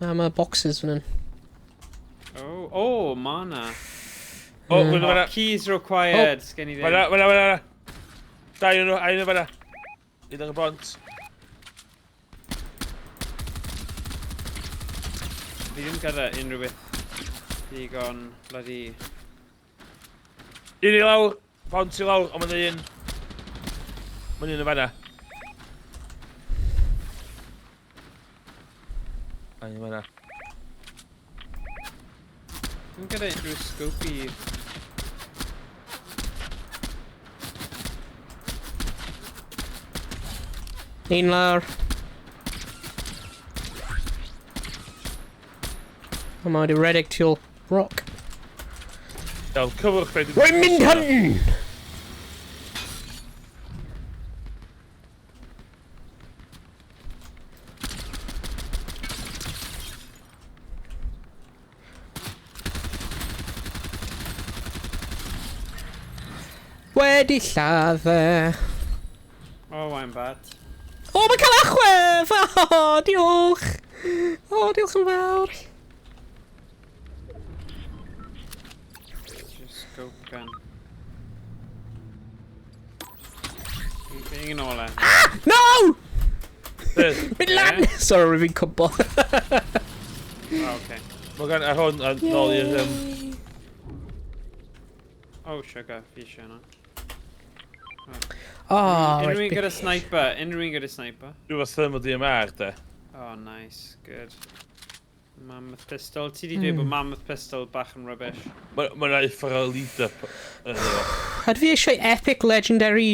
Na, mae boxes fan hyn. Oh, oh, ma na. O, Mm. gwyd Oh, fan'na. keys required, sgen i ddim. Fan'na, fan'na, fan'na. Dau yn nhw, un yn fan'na. Un ar y bont. Fi ddim gyda unrhyw beth digon bloody... Un i lawr, bont i lawr, ond mae'n un. Mae'n un yn fan'na. A un yn fan'na. Ddim gyda unrhyw scopey. Un lawr. O, mae wedi redeg tu ôl rock. Iawn, cyfwrch fe. Rwy'n mynd hunting! Wedi lladd e. Oh, I'm bad. O, mae'n cael achwedd! O, diolch! O, diolch yn fawr. Just scope gun. Fi'n yn ôl e. No! Beth? Mynd lan! Sorry, fi'n cwmpo. Oh, okay. Mae gan ar hwn, a nôl i'r... Oh, sugar, fi eisiau hwnna. Oh, Unrhyw un right. gyda sniper, unrhyw un gyda sniper. Rhyw fath thermal DMR, de. Oh, nice, good. Mammoth pistol. Ti di dweud bod mammoth pistol bach yn rubbish. Mae yna uffar o lead-up yn efo. Ydw fi eisiau epic legendary,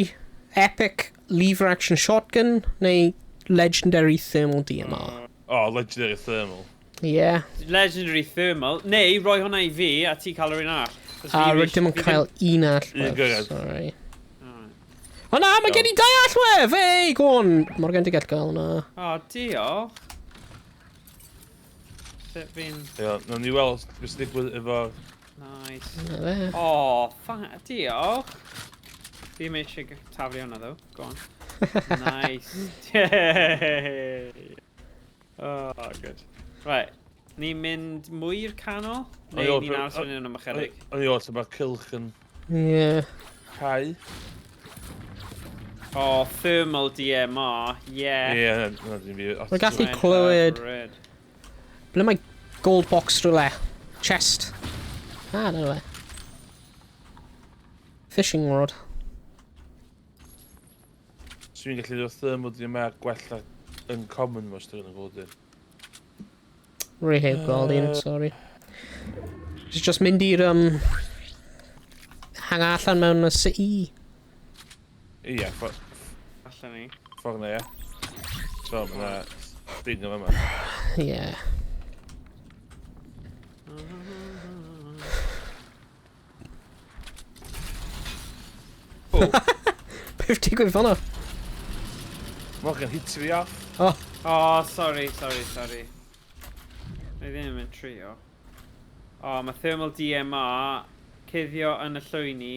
epic lever action shotgun, neu legendary thermal DMR? Oh, legendary thermal. Yeah. Legendary thermal. Neu, roi hwnna i fi a ti cael yr un arall. 'Cos A fi rwy dim yn fi cael un Un allwedd, gyrraedd. sorry. Alright. O na, mae gen i dau allwedd! Hey, go on! Morgan, di gall gael hwnna. Oh, diolch. Sut fi'n... Ie, nawn ni weld beth sy'n digwydd efo'r... Nice. Na fe. Oh, diolch. Fi ddim eisiau taflu hwnna, though. Go on. Nice. Yay. Oh, good. Right. Ni'n mynd mwy i'r canol? Neu O'n i ni'n aros fan hyn am ychydig? O'n i o'r mae'r cylch yn Yeah. cau. Oh, thermal DMR. Yeah. Ie, na dim fi. Mae'n gallu Mae'n clywed- hyfryd. Ble mae gold box rhywle? Chest. Ah, na fe. Fishing rod. Swn i'n gallu dod thermal DMR gwella yn common mos dwi'n yn gweld un. Rwy heb gweld un, sorry. Just mynd i'r, hang allan mewn y city. Ie, Allan ni. ffordd na, ie. So, mae yna ding yma. Yeah. Oh. Beth digwydd fan'na? Morgan hit fi off. Oh, Oh, sorry, sorry, sorry. Mae ddim yn trio. Oh, mae thermal DMR, cuddio yn y llwyni.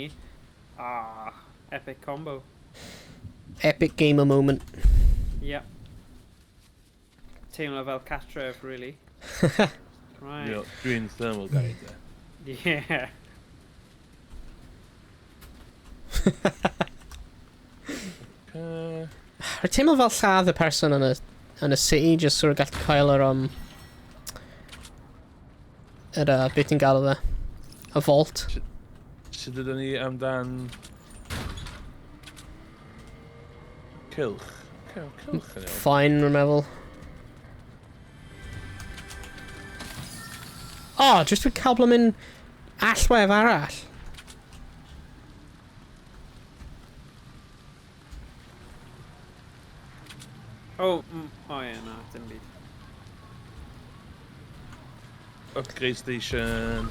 Ah, epic combo. Epic gamer moment. Yep. Teimlo fel catref, really. Right. Ie, Dwi'n thermal guy, de. Yeah. Rwy'n teimlo fel lladd y person yn y city, just sort of gallu cael yr, yr, beth ti'n galw fe? Y vault. Sut ydyn ni amdan... Cylch? Cylch yn iawn. Fine, rwy'n meddwl. Oh, just dwi'n cael blymyn allwedd arall. Oh, oh yeah, na, dim byd. Upgrade station.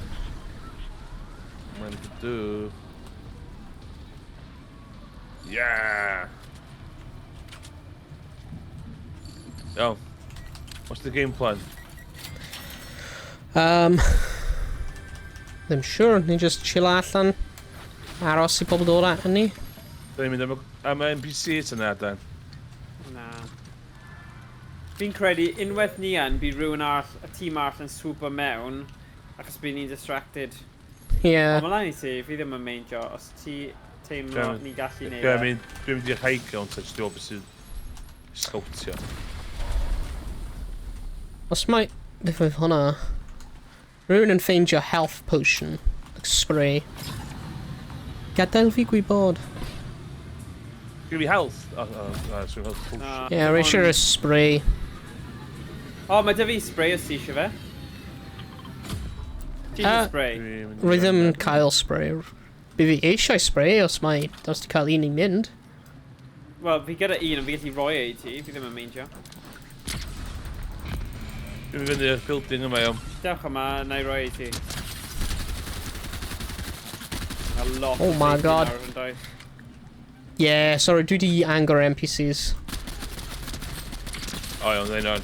Mae'n to do. Yeah! Iawn. What's the game plan? Ddim siwr, ni just chill allan. Aros i pobl dod at ni. Da ni'n mynd am, am y NPC yna, Dan? Na. Fi'n credu unwaith ni yn, bydd rhywun arall, y tîm arall yn swoopo mewn, achos bydd ni'n distracted. Yeah. Ond mae lan i ti, fi ddim yn meindio, os ti teimlo Dwi'n- ni gallu neud Dwi'n e. mynd, dwi'n mynd i'r high ground, ta jyst i weld beth sy'n scoutio. Os mae... Beth oedd hwnna? Rhywun yn ffeindio health potion. Like spray. Gadael fi gwybod. Give me health! Oh, oh, oh, sorry, health potion. Na, Yeah, rwy dim eisiau ond- y spray. O, mae 'da fi spray os ti eisiau fe. Ti eisiau Ah. spray? Dwi'n mynd i Rwy ddim yn fynd. cael spray. Bydd fi eisiau spray os mae... Os ti cael un i mynd. Wel, fi gyda un, ond fi gallu rhoi e i ti, fi ddim yn meindio. Dwi'n mynd fyny i'r building yma, iawn. Dewch yma, na i roi e i ti. A lot Oh o my safety God. nawr, yn does? Yeah, sorry, dwi di anger NPCs. O, iawn, hang on.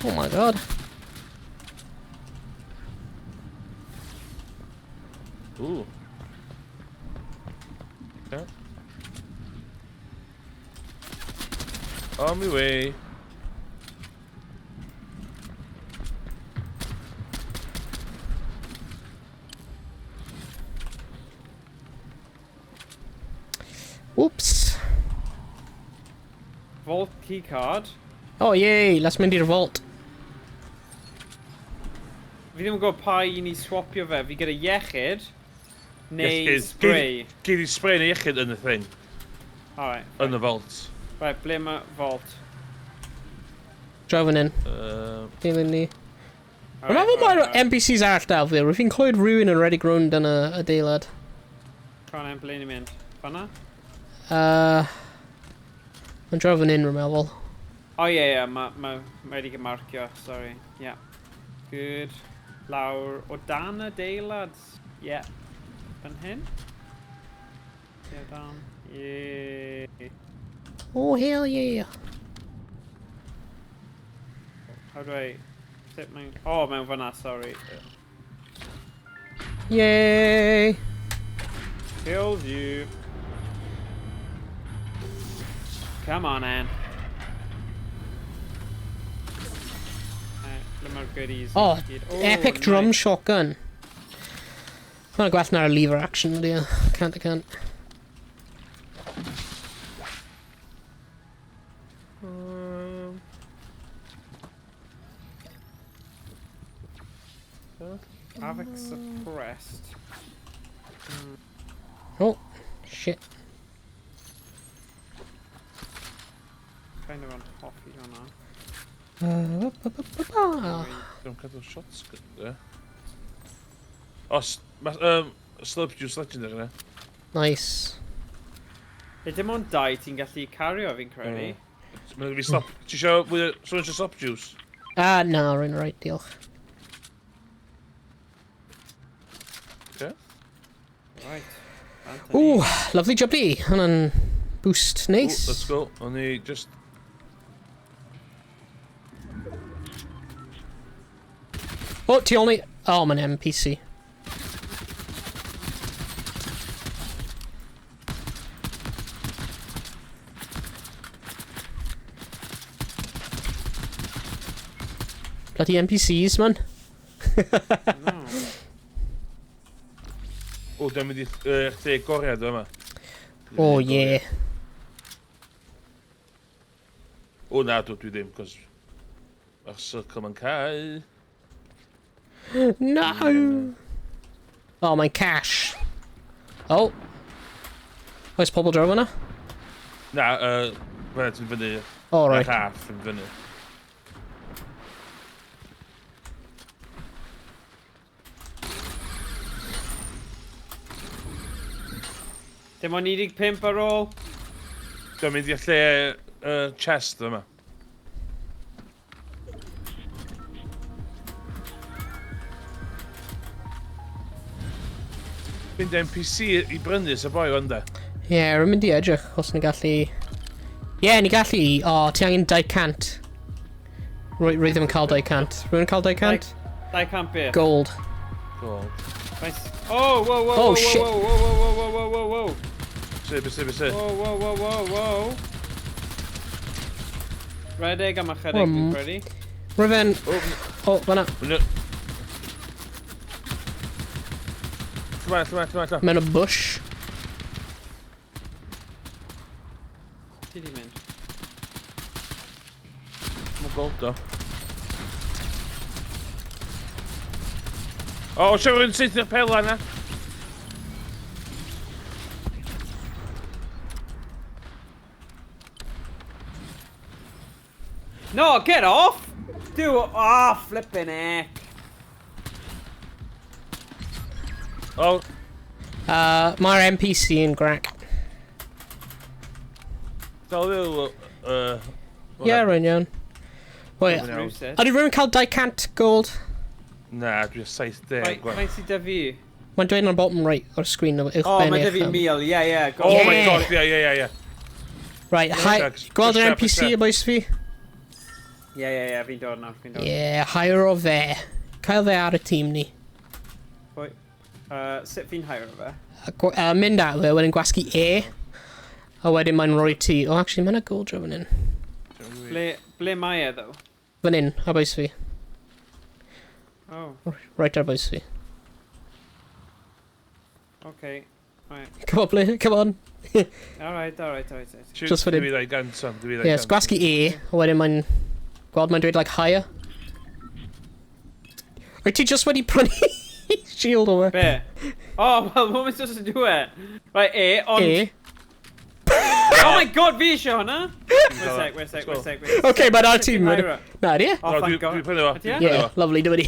Oh my God. Ooh. Okay. On my way. Whoops. Vault keycard. Oh yay, let's mynd i'r vault. Fi ddim yn gwybod pa un i swapio fe. Fi gyda iechyd, neu Iechyd. spray. Gei di spray neu iechyd yn y thing. Alright. Yn y vault. Right, ble mae vault? Draw fan hyn. Dilyn ni. Rwy'n meddwl mae'r NPCs arall dal fi. Rwy'n fi'n clywed rhywun yn rhedeg rownd yn y adeilad. Con en, ble ni'n mynd? Fanna? Mae'n draw fan hyn, rwy'n meddwl. O ie, ie, mae wedi cael marcio, sorry. Yeah. Good. Lawr o dan adeilad. Yeah. Fan hyn? Ie, dan. Yeah. Oh, hell yeah. How do I... Sut mae'n... Oh, mewn fanna, sorry. Yay! Kills you. Come on, Anne. Right, ble mae'r goodies i Oh, gyd? Oh, epic drum nice. shotgun. Mae'n gwell na'r lever action, ydy e. Can't, I can't. Havoc suppressed. Oh, shit. Kind of on hoffi hwnna. Ba, ba, ba. Dwi'n cadw shots gyda. O, Slurp Juice Legendary yna. Nice. E, dim ond dau ti'n gallu cario, fi'n credu. Mae'n fi slop... Ti isio... Someone isio slop juice? Ah, na, rwy'n right, diolch. Okay. Right. Anthony. Ooh, lovely jubbly. Hwnna'n boost nice. Ooh, let's go. O'n i just... Oh, ti ôl ni... Oh, mae'n NPC. Bloody NPCs, man. No. O, dwi'n mynd i lle goriad yma. Oh, yeah. O, na, dwi ddim, cos... Mae'r circle ma'n cau. No! Oh, mae'n cash. Oh. Oes pobl draw fyna? Na, fyna ti'n fyny. Oh, right. Half yn fyny. Dim ond 15 ar ôl. Dwi'n mynd i'r lle chest yma. Fynd NPC i brynu sa boi fan da. Ie, yeah, rwy'n mynd i edrych os ni'n gallu... Ie, yeah, ni gallu... O, oh, ti angen 200. Rwy, rwy ddim yn cael 200. Rwy'n cael 200? 200 beth? Gold. Gold. Nice. Oh, whoa, whoa, oh, whoa, shit. whoa, whoa, whoa, whoa, whoa, whoa, whoa, whoa. Se, be se, be se. Whoa, whoa, whoa, whoa, whoa. Redeg am ychydig, dwi'n credu. Rwy fe'n... O, fan'na. Lle mae, lle mae, lle mae, lle Mewn y bush. Ti di mynd? Mae'n gold o. O, o, siarad yn syth i'r pela na. No, get off! Do, ah, oh, flipping heck. Oh. Mae'r NPC yn grac. Dal fel... Ie, rwy'n iawn. Wait, ydy rhywun cael 200 gold? Na, dwi'n 70. Faint sydd 'da fi? Mae'n dweud yn bottom right o'r screen. Oh, mae 'da fi 1,000, ie, ie. Oh my god, ie, ie, ie, ie. Right, hi, gweld yr NPC y boys fi? Ie, ie, ie, fi'n dod nawr, fi'n dod. Ie, hire o fe. Cael fe ar y tîm ni. Pwy? Sut fi'n hire fe? Mynd at fe, wedyn gwasgu E. A wedyn mae'n rhoi ti... Oh, actually, mae'n gold draw fan hyn. Ble mae e, though? Fan hyn, ar bwys fi. Oh. Right ar bwys fi. Okay, right. Come on, Blair, come on. Alright, alright, alright. Just fan hyn. Dwi ddau son, dwi ddau Yes, gwasgu E, a wedyn mae'n... Gweld mae'n dweud, like, hire. Wyt ti just wedi prynu shield o fe? Be? Oh, well, what am I supposed to do it? Right, E, ond... E. Oh my god, fi eisiau hwnna! Wait a sec, wait a sec, wait a sec. Okay, mae'n ar tîm. Na, di e? Oh, thank god. Dwi'n prynu fo. Yeah, lovely, dwi'n wedi.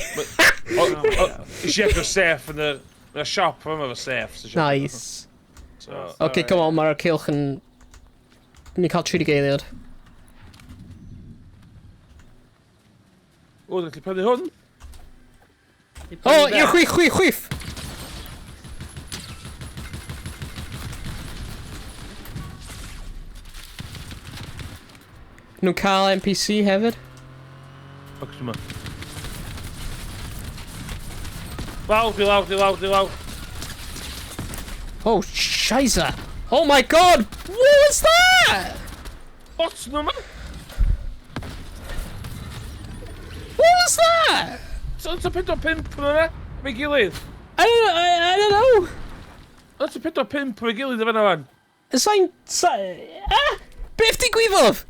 Is i agor safe yn y siop yma efo safe. Nice. Okay, come on, mae'r cylch yn... Ni'n cael 30 eiliad. O, dwi'n gallu prynu hwn. O, i'r chwith, chwith, chwith! Nhw'n cael NPC hefyd? Fuck yma. Lawr, di lawr, di lawr, di lawr. Oh, shiza! Oh my god! What was that? What's nhw ma? What was that? So, it's a 4-5 nhw na? Fe gilydd. I don't know. It's a 4-5 fe gilydd efo fan. Sa'n... Beth digwyddodd?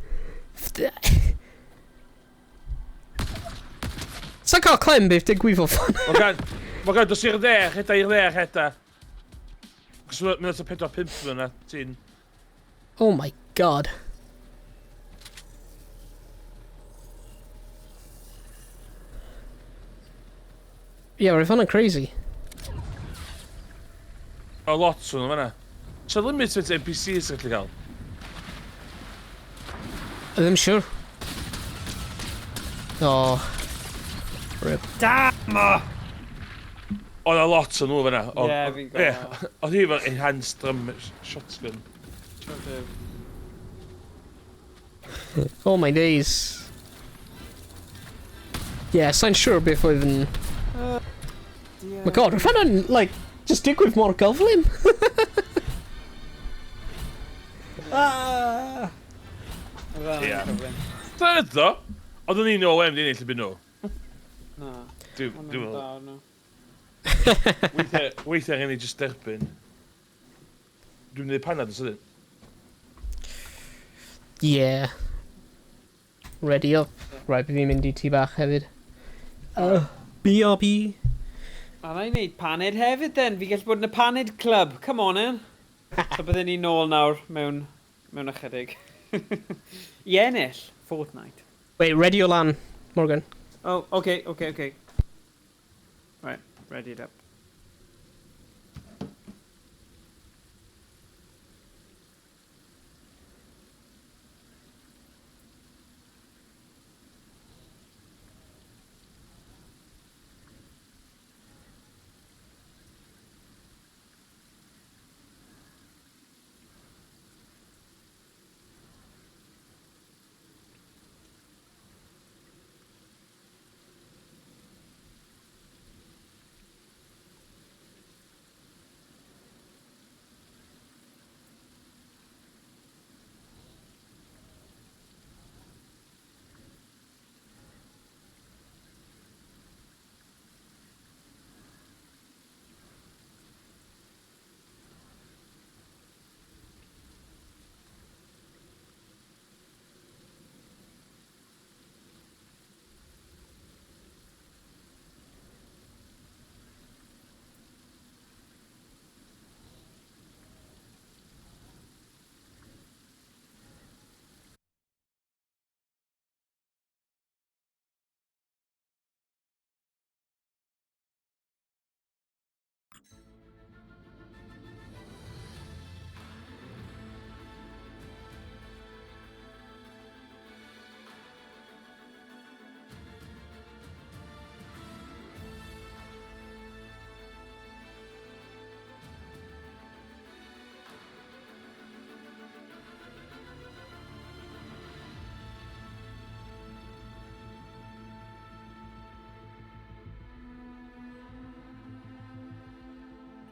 Sa'n cael clem beth digwyddodd fan? Mae gan dos i'r dde, rheda i'r dde, rheda. Cos mae'n 4-5 nhw na, ti'n... Oh my god. Yeah, roedd hwnna'n crazy. O, lot o'n nhw fan'na. So limit at NPCs gallu cael? Ddim siwr. Oh. Rip. Damn! Oedd a lot o'n nhw fan'na. Ie, fi'n gweld. Oedd hi efo enhanced drum shotgun. Oh my days. Yeah, sa'n siŵr beth oedd yn... My god, roedd hwnna'n, like, just digwydd mor gyflym. Ah! Ie. Dyna ddo. Oedden ni'n no em, dyn ni'n lle nhw. Na. Dwi'n meddwl. Weithiau angen i just derbyn. Dwi'n mynd i panad yn sydyn. Yeah. Ready up. Right, bydd fi'n mynd i tŷ bach hefyd. BRB. A na i wneud paned hefyd then. Fi gallu bod yn y paned club. Come on in. So byddwn ni nôl nawr mewn ychydig. I ennill Fortnite. Wait, ready o lan, Morgan. Oh, okay, okay, okay. Right, ready it up.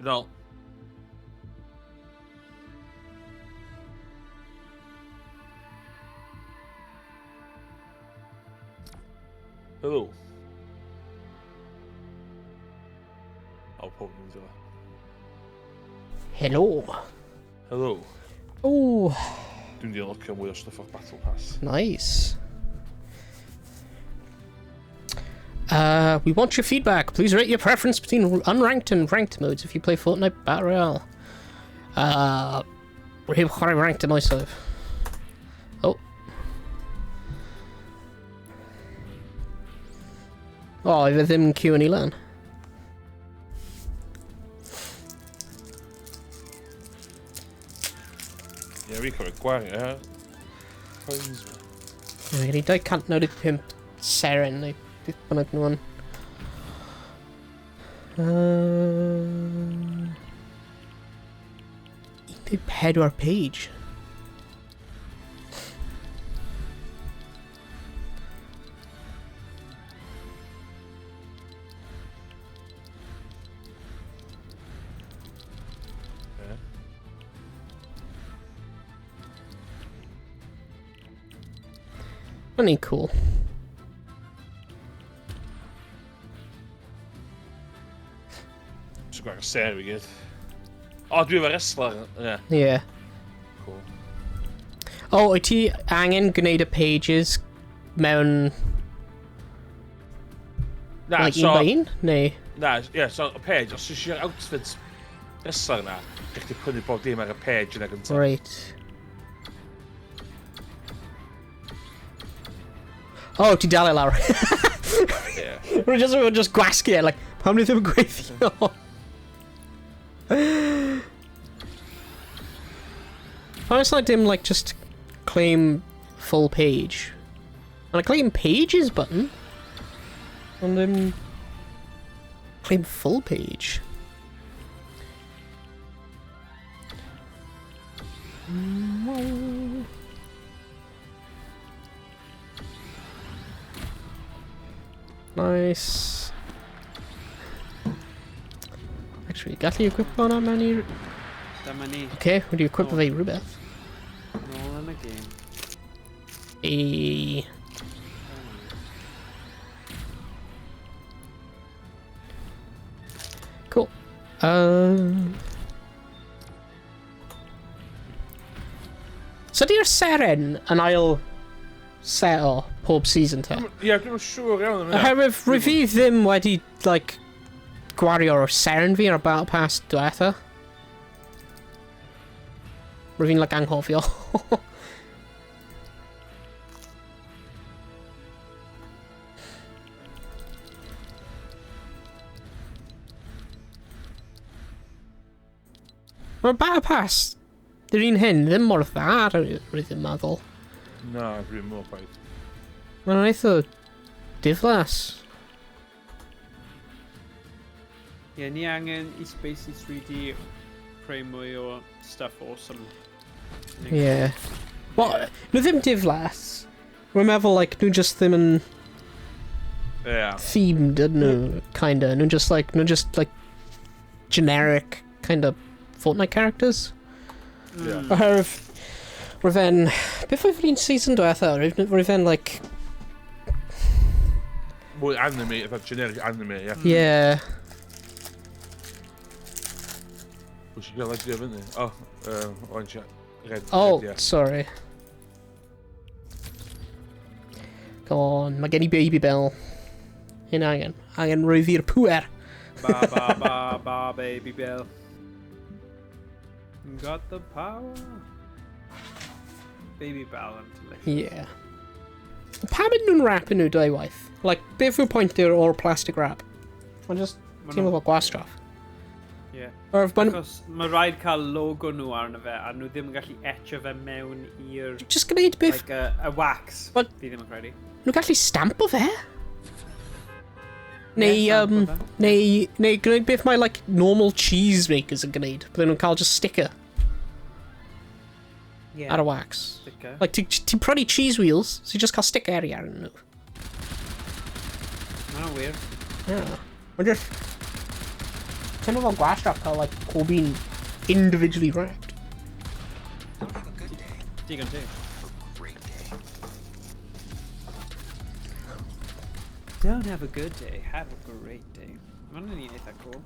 Nol. Hello. O, pob yn mynd. Hello. Hello. Oh. Dwi'n di unlockio mwy o stuff o'r Battle Pass. Nice. We want your feedback. Please rate your preference between unranked and ranked modes if you play Fortnite Battle Royale. Rwy'n chwarae ranked yn myself. Oh. Oh, i fe ddim Q yn ei lan. Ie, yeah, fi cofio gwario, ie. Coins. Mae gen i 295 seren neu beth bynnag nhw yn. 14 page. Hwnnw'n cool. Dwi'n gwario ser i gyd. O, dwi efo wrestler. Ie. Yeah. Cool. O, wyt ti angen gwneud y pages mewn... Na, like, so... un by un? Neu... Na, ie, yeah, so y page, os eisiau'r outfit wrestler na, gallai chdi prynu bob dim ar y page yna gyntaf. Right. Oh, ti dal e lawr. Ie. Rwy'n just, rwy'n just gwasgu e, like, pam ni ddim yn gweithio? Pam it's like dim, like, just claim full page. And a claim pages button. Ond ddim... Claim full page. Nice. Actually, gallu equip hwnna mewn i... Dyma ni. Okay, wedi equip Oh. fe i rhywbeth. Nôl yn y game. E... Cool. So di'r seren yn ail set o pob season te? Ie, dwi'n siŵr iawn am hynna. Oherwydd rwy fi ddim wedi, like, gwario'r seren fi ar y Battle Pass diwetha. Rwy fi'n, like, anghofio. Mae'r Battle Pass, yr un hyn, ddim mor dda, rwy ddim meddwl. Na, dwi'n meddwl chwaith. Mae'n eitha diflas. Ie, yeah, ni angen i Spacey 3D creu mwy o stuff awesome. Ie. Yeah. Wel, nhw ddim diflas. Rwy'n meddwl, like, nhw just ddim yn Ie. themed, ydyn nhw, kinda. Nhw'n just, like, nhw'n just, like, generic, kind of Fortnite characters. Ie. Oherwydd, rwy'n fe'n... Beth oedd yr un season diwetha? Rwy'n fe'n, like... Mwy anime, fatha generic anime, ie. Yeah. Pwy sy'n cael idea fyny? O, orange, red, Oh, red, ie. sorry. Come on, mae gen i Baby Bell. Hyn angen. Angen rhoi fi'r pŵer. Ba ba ba ba baby Bell. Got the power. Baby Bell yn delicious. Yeah. Pam ydyn nhw'n wrapio nhw dwy waith? Like, beth yw'r pwynt o'r plastic wrap? Mae'n just Ma' teimlo nhw- fel gwastraff. Ie. Or if ma'n Achos mae rhaid cael logo nhw arno fe, a nhw ddim yn gallu etcho fe mewn i'r... just gwneud beth... Like, a wax. Wel- Fi ddim yn credu. Nhw'n gallu stampo fe? Neu, Ie, stampo fe. neu gwneud beth mae, like, normal cheese makers yn gwneud. Bydden nhw'n cael just sticker Yeah. ar y wax. Sticker. Like, ti'n prynu cheese wheels, so you just cael sticker arnyn nhw. Mae'n weird. Yeah. Mae'n just... teimlo fel gwastraff cael, like, pob un individually wrapped. Digon teg. Don't have a good day, have a great day. Mae hwnna'n un eitha cool.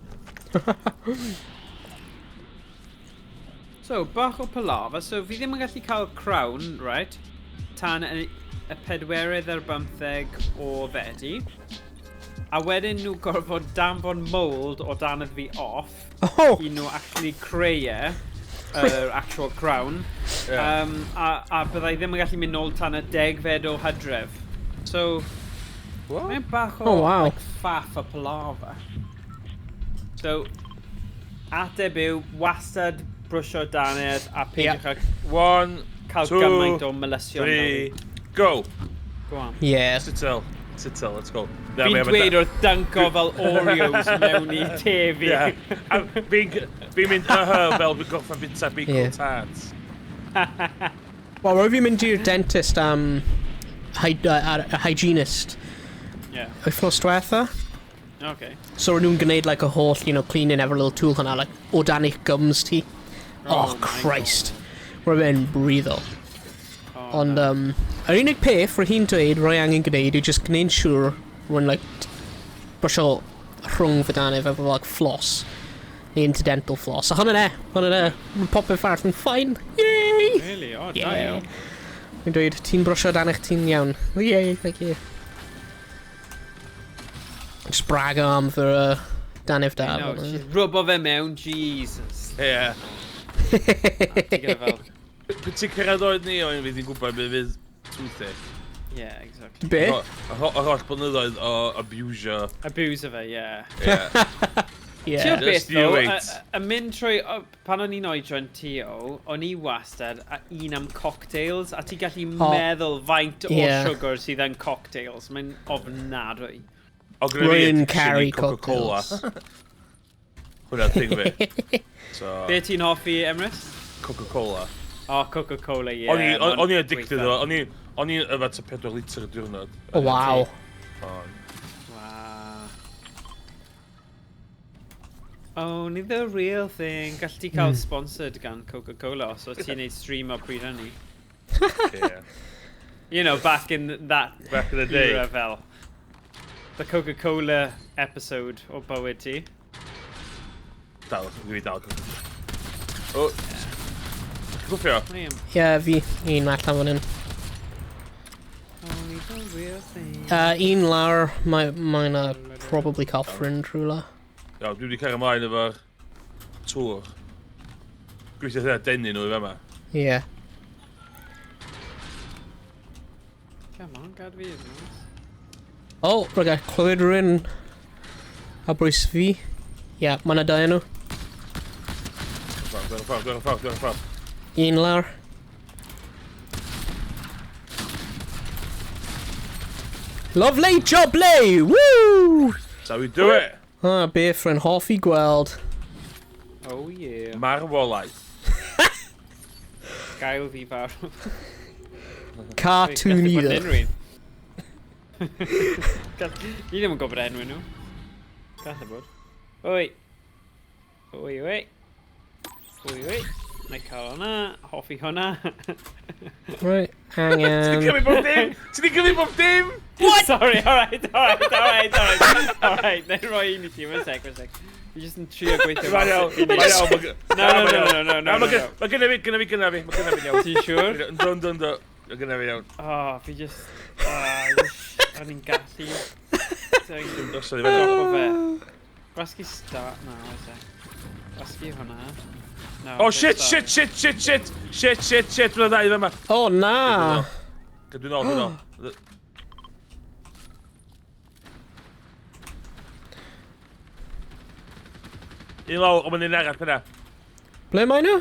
So, bach o palaver. So, fi ddim yn gallu cael crown, right? Tan y 24 o Fedi. A wedyn nhw gorfod danfon mould o dannedd fi off. Oh! I nhw actually creu e, yr actual crown. Yeah. A byddai ddim yn gallu mynd nôl tan y 10fed o Hydref. So, What? mae'n bach o Oh, wow. like, faff a palaver. So, ateb yw wastad brwsio dannedd a peidiwch â One, cael two, gymaint o melysion. three, go! Go on. Yeah. Sit still. Sit still, let's go. Fi'n dweud wrth dunko fel Oreos mewn i te fi. Yeah. A fi'n mynd fel fi'n gorffen bita Bacon Yeah. Tarts. Wel, roedd fi'n mynd i'r dentist am hygienist Yeah. wythnos diwetha. Okay. So ro'n nhw'n gwneud like a holl, you know, cleaning efo'r little tool hwnna, like, o dan eich gums ti. Oh, my Christ. Roedd fe'n brifo. Oh, Ond, na. yr unig peth roedd hi'n dweud roi angen gwneud yw just gwneud siŵr rwy'n, like, brwsio rhwng fy dannedd efo, like, floss. Neu interdental floss. A hwnna'n e, hwnna'n e. Mae popeth arall yn fine. Yay! Really? Oh, da Yeah. iawn. Fi'n dweud, ti'n brwsio dannedd ti'n iawn. Yay, thank you. Just brag am fy dannedd da. No, fel 'na. just rwbo fe mewn, Jesus. Yeah. Ti gyda fel... Pryd ti'n cyrraedd oed ni, o'n fi ddim gwybod beth fydd toothache. Yeah, exactly. Be? Yr holl blynyddoedd o abusio. Abuse fe, yeah. Yeah. Yeah. Ti'n beth Just you though, wait. y mynd trwy, pan o'n i'n oedran ti o, o'n i wastad a un am cocktails, a ti'n gallu O. meddwl faint o Yeah. sugar sydd yn cocktails. Mae'n ofnadwy. O, gyda fi Rwy'n addiction i caru Coca-Cola. cocktails. Hwna'r thing fi. So, Be ti'n hoffi, Emrys? Coca-Cola. O, Coca-Cola, ie. O'n i- ma'n o'n i addicted gweitha. o, o'n i'n yfed tua 4 litr y diwrnod. Oh, wow. On. Wow. Only the real thing. Gall ti cael sponsored gan Coca-Cola os o ti'n neud stream o pryd hynny. Yeah. You know, back in that Back in the day. era fel. The Coca-Cola episode o bywyd ti. Dal, fi dal Coca-Cola. O, gwffio. I am Yeah, fi un allan fan hyn. only the real thing. Un lawr, mae'n probably cael ffrind rhywle. Iawn, dwi wedi cael ymlaen efo'r tŵr. Gweithio hynna denu nhw i fama. Yeah. Come on, gad fi yn nice. Oh, rwy'n gael clywed rhywun a bwys fi. Yeah, mae yna dau nhw. Ffordd, dwi'n ffordd, dwi'n ffordd, dwi'n ffordd. Un lawr. Lovely jubbly! Woo! That's how we do it. Ah, beth rwy'n hoffi gweld. Oh yeah. Marwolaeth. Gael fi farw. Cartoon Gallu bod either. unrhyw un. Ni ddim yn gwybod enw nhw. Gallu bod. Oi. Oi, oi. Oi, oi. Na i cael hwnna. Hoffi hwnna. Right, Ti'n angen... cymryd bob dim? Ti'n cymryd bob dim? What? Sorry, alright, alright, alright, alright. Alright, na i roi un i ti. One sec, one sec. Fi jyst yn trio gweithio Mae'n iawn, mas sut fi'n mae'n neud. iawn. No, no, no, no, no, no, Mae no. gynna fi, gynna fi, gynna fi, mae gynna fi iawn. Ti'n siŵr? Ynddo, ynddo, ynddo. Mae gynna fi iawn. Oh, fi just... Oh, I wish o'n i'n gallu. Dwi'n Drosodd i fyny. dropo fe. Gwasgu start na, oes e? Gwasgu hwnna. No, Oh bit shit, sorry. shit, shit, shit, shit, shit, shit, shit, mae'n ddau fyma. Oh, na! Dwi'n ôl, dwi'n ôl. Un lawr, ond mae'n un arall yna. Ble mae nhw?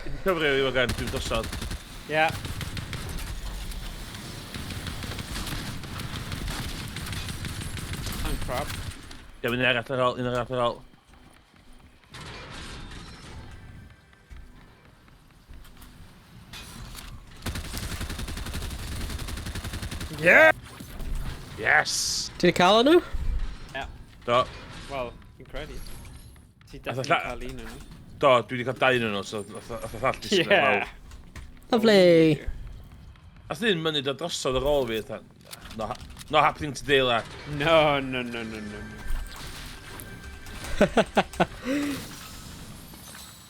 Dwi'n cyfri i fo gan, dwi'n dosod. Yeah. I'm crap. Ie, mae'n un arall ar ôl, un arall ar ôl. Yeah! Yes! Ti wedi cael nhw? Yeah. Do. Wel, fi'n credu. Ti definitely cael un o'n nhw. Do, dwi wedi cael dau un o'n nhw, so nath o llall disgyn ar lawr. Lovely. Nath un mynydd o drosodd ar ôl fi, fatha, no, no happening today, lad. No, no, no, no, no.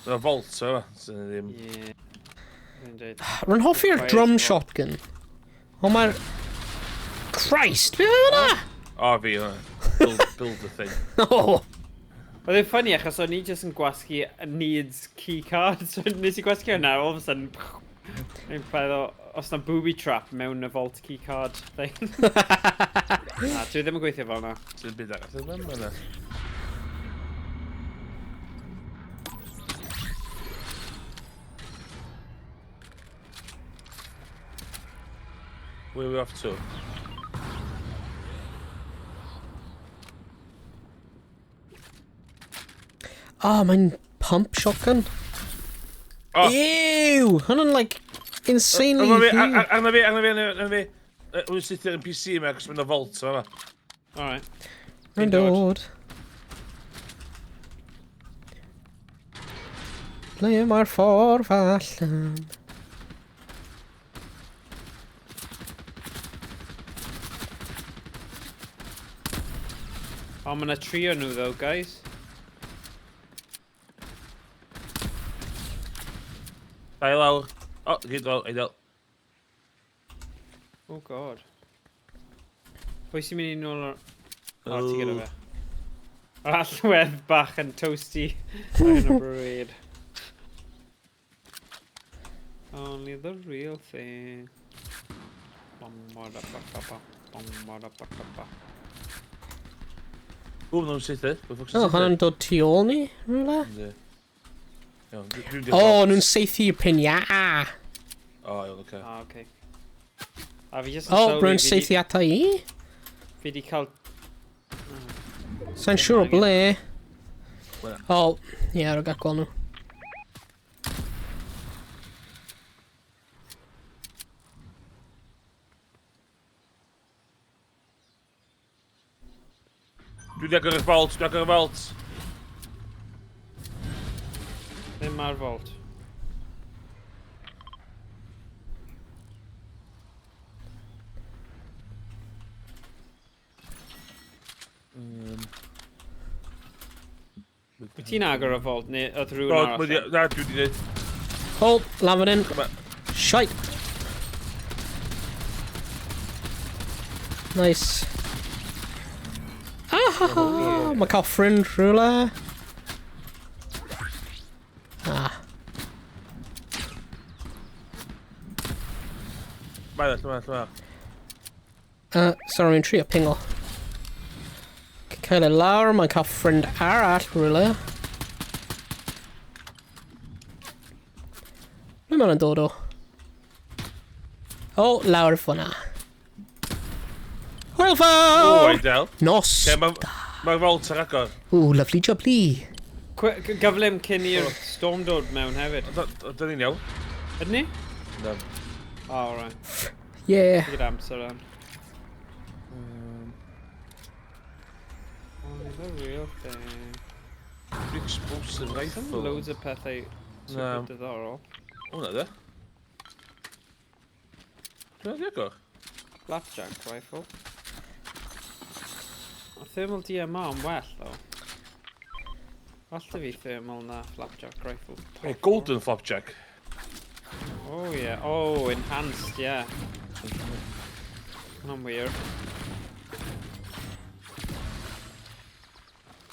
Dyna vault, so, sy'n ddim... Yeah. Rwy'n hoffi'r drum shotgun. O, mae'r... Christ, beth oedd hwnna? O, fi, hwnna. Build, build the thing. Oh. Oedd e'n funny achos o'n i jyst yn gwasgu needs key card, so nes i gwasgu hwnna, all of a sudden, Fi'n meddwl, os na booby trap mewn y vault key card thing. Na, dwi ddim yn gweithio fel na. Sy'n byd arall yn yma na. Where are we off to? Oh, mae'n pump shotgun. Oh. Ew! Hwnna'n like insanely Arna fi, huge. arna fi, arna fi, arna fi. Wy'n sitio ar NPC yma, achos mae'n y vault yma. Alright. Mae'n dod. Ble mae'r ffordd allan? Oh, mae yna tri o nhw though, guys. Dau lawr. O, gyd lawr, ideal. Oh god. Pwy sy'n mynd i nôl o'r... O, ti gyda fe. Yr allwedd bach yn toasty ar hyn o bryd. Only the real thing. Bum, ba, ba, ba, ba. Bum, ba, ba, ba, ba. Ww, nhw'n syth e. O, hwnna'n dod tu ôl ni, rhywle? Yndi. Iawn, dwi'n O, nhw'n saethu pinya. O, iawn, oce. Ah, oce. A fi jyst yn O, sylwi... rwy'n saethu ata i. Fi di cael... Sa'n siŵr o ble. Wena. O, ie, rwy'n gael gweld nhw. Dwi wedi agor y vault, dwi agor y vault. Ddim ar vault. Wyt ti'n agor y vault neu oedd rhywun arall? Na, dwi wedi gwneud. O, lan fan hyn. Shite. Nice. Ah, ha, ha. Mae cael ffrind rhywle. Ah. Mae lle mae lle Sorry, mae'n trio pingo. Cael ei lawr, mae'n cael ffrind arall rhywle. Ble mae'n dod o? O, lawr fyna. Hwyl O, fawr! ideal. Nos. Mae'r vault ar agor. Ooh, lovely jubbly. Gyflym cyn i'r storm dod mewn hefyd. Dyn ni'n iawn. Ydyn ni? Na. Oh, alright. Yeah. Gyda amser o'n. Oh, the real thing. Explosive rifle. Loads o pethau super diddorol. Hwna de. Dwi'n di agor? Flapjack rifle. A thermal DMR yn well, though. Well da fi thermal na flapjack rifle. Hey, golden flapjack. Oh yeah. Oh, enhanced, yeah. Hwna'n weird.